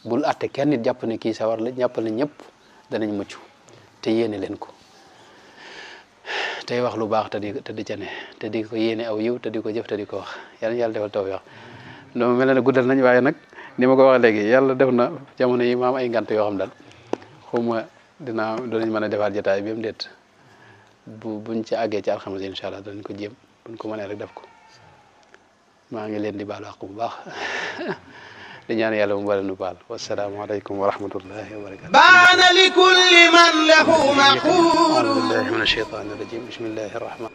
bul atte kenn nit jàpp ne kii sawar la jàppal ne ñëpp danañ mucc te yéene leen ko tey wax lu baax te di ca ne te di ko yéene aw yiw te di ko jëf te di ko wax yàlla defal tawfiq no mel na guddal nañ waaye nag ni ma ko wax léegi yàlla def na jamono yi maam ay ngant yoo xam daal xawma danañ mën a defaat jotaay bi mu déet buñ ci àggee ci alxames incha allah danañ ko jéem buñ ko mënee rek def ko maa ngi leen di baalu àq bu baax di ñaan yàlla mu boole nu baal wassalaamu aleykum wa rahmatullahi wa barakatuh baana li kulli man lahu maqulu billahi min ashaytani rajim bismillahi rahman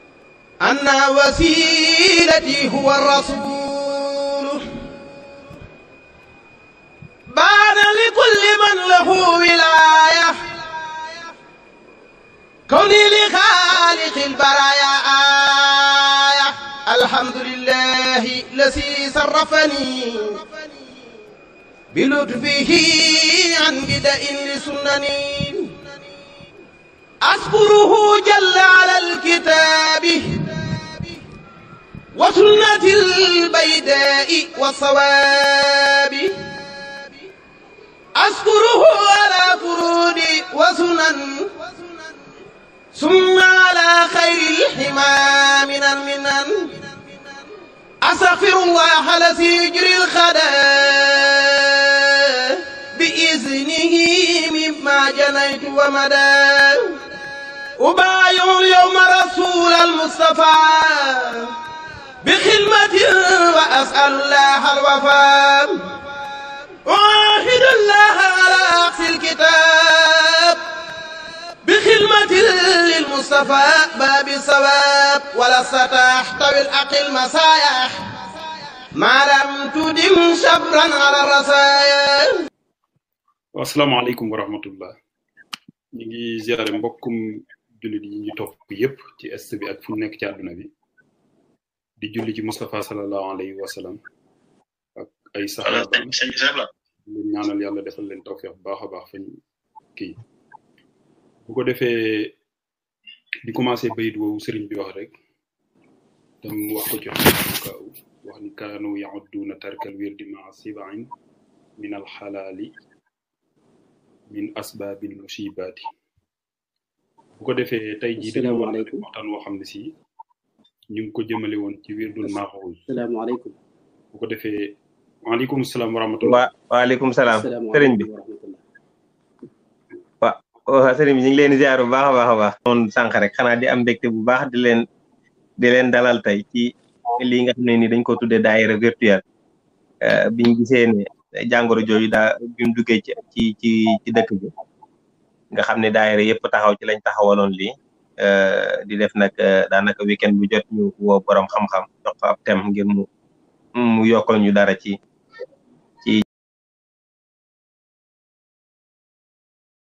أن وسيلتي هو الرسول بان لكل من له ولاية كوني لخالق البرايا آية الحمد لله الذي صرفني بلطفه عن بدء لسنني أشكره جل على الكتاب وسنة البيداء والصواب أشكره على فروض وسنن ثم على خير الحمى من المنن أستغفر الله الذي يجري الخداء بإذنه مما جنيت ومدى أبايع اليوم رسول المصطفى بخدمة وأسأل الله الوفاء أعاهد الله على عكس الكتاب بخدمة للمصطفى باب الصواب ولا ستحتوي الأقل مسايا ما لم تدم شبرا على الرسايا. Assalamu alaikum wa rahmatullah. Ñi ngi ziaré mbokkum julit yi ñu top yépp ci est bi ak fu nekk ci aduna bi di julli ci Mustafa sallallahu alayhi wa sallam ak ay sahaba ñu ñaanal yalla defal leen tawfiq baaxa baax fañ ki bu ko defé di commencer bayit wo serigne bi wax rek tam wax ko ci wax ni kanu ya'uduna tarkal wirdi ma'a sib'in min al halali min asbabil musibati bu ko defee tey jii dañu waxtaan woo xam ne si ñu ngi ko jëmale woon ci wirdul maaxuus. salaamaaleykum. bu ko defee waaleykum salaam wa rahmatullah. waaleykum salaam sëriñ bi waaw sëriñ bi ñu ngi leen di ziar bu baax a baax a baax. noonu sànq rek xanaa di am mbégte bu baax di leen dalal tey ci lii nga xam ne ni dañ ko tuddee daayira virtuel biñ gisee ne jàngoro jooju daa bi mu duggee ci dëkk bi nga xam ne daayira yëpp taxaw ci lañ taxawaloon lii di def nag daanaka weekend bu jot ñu woo borom xam-xam jox ko ab thème ngir mu yokkal ñu dara ci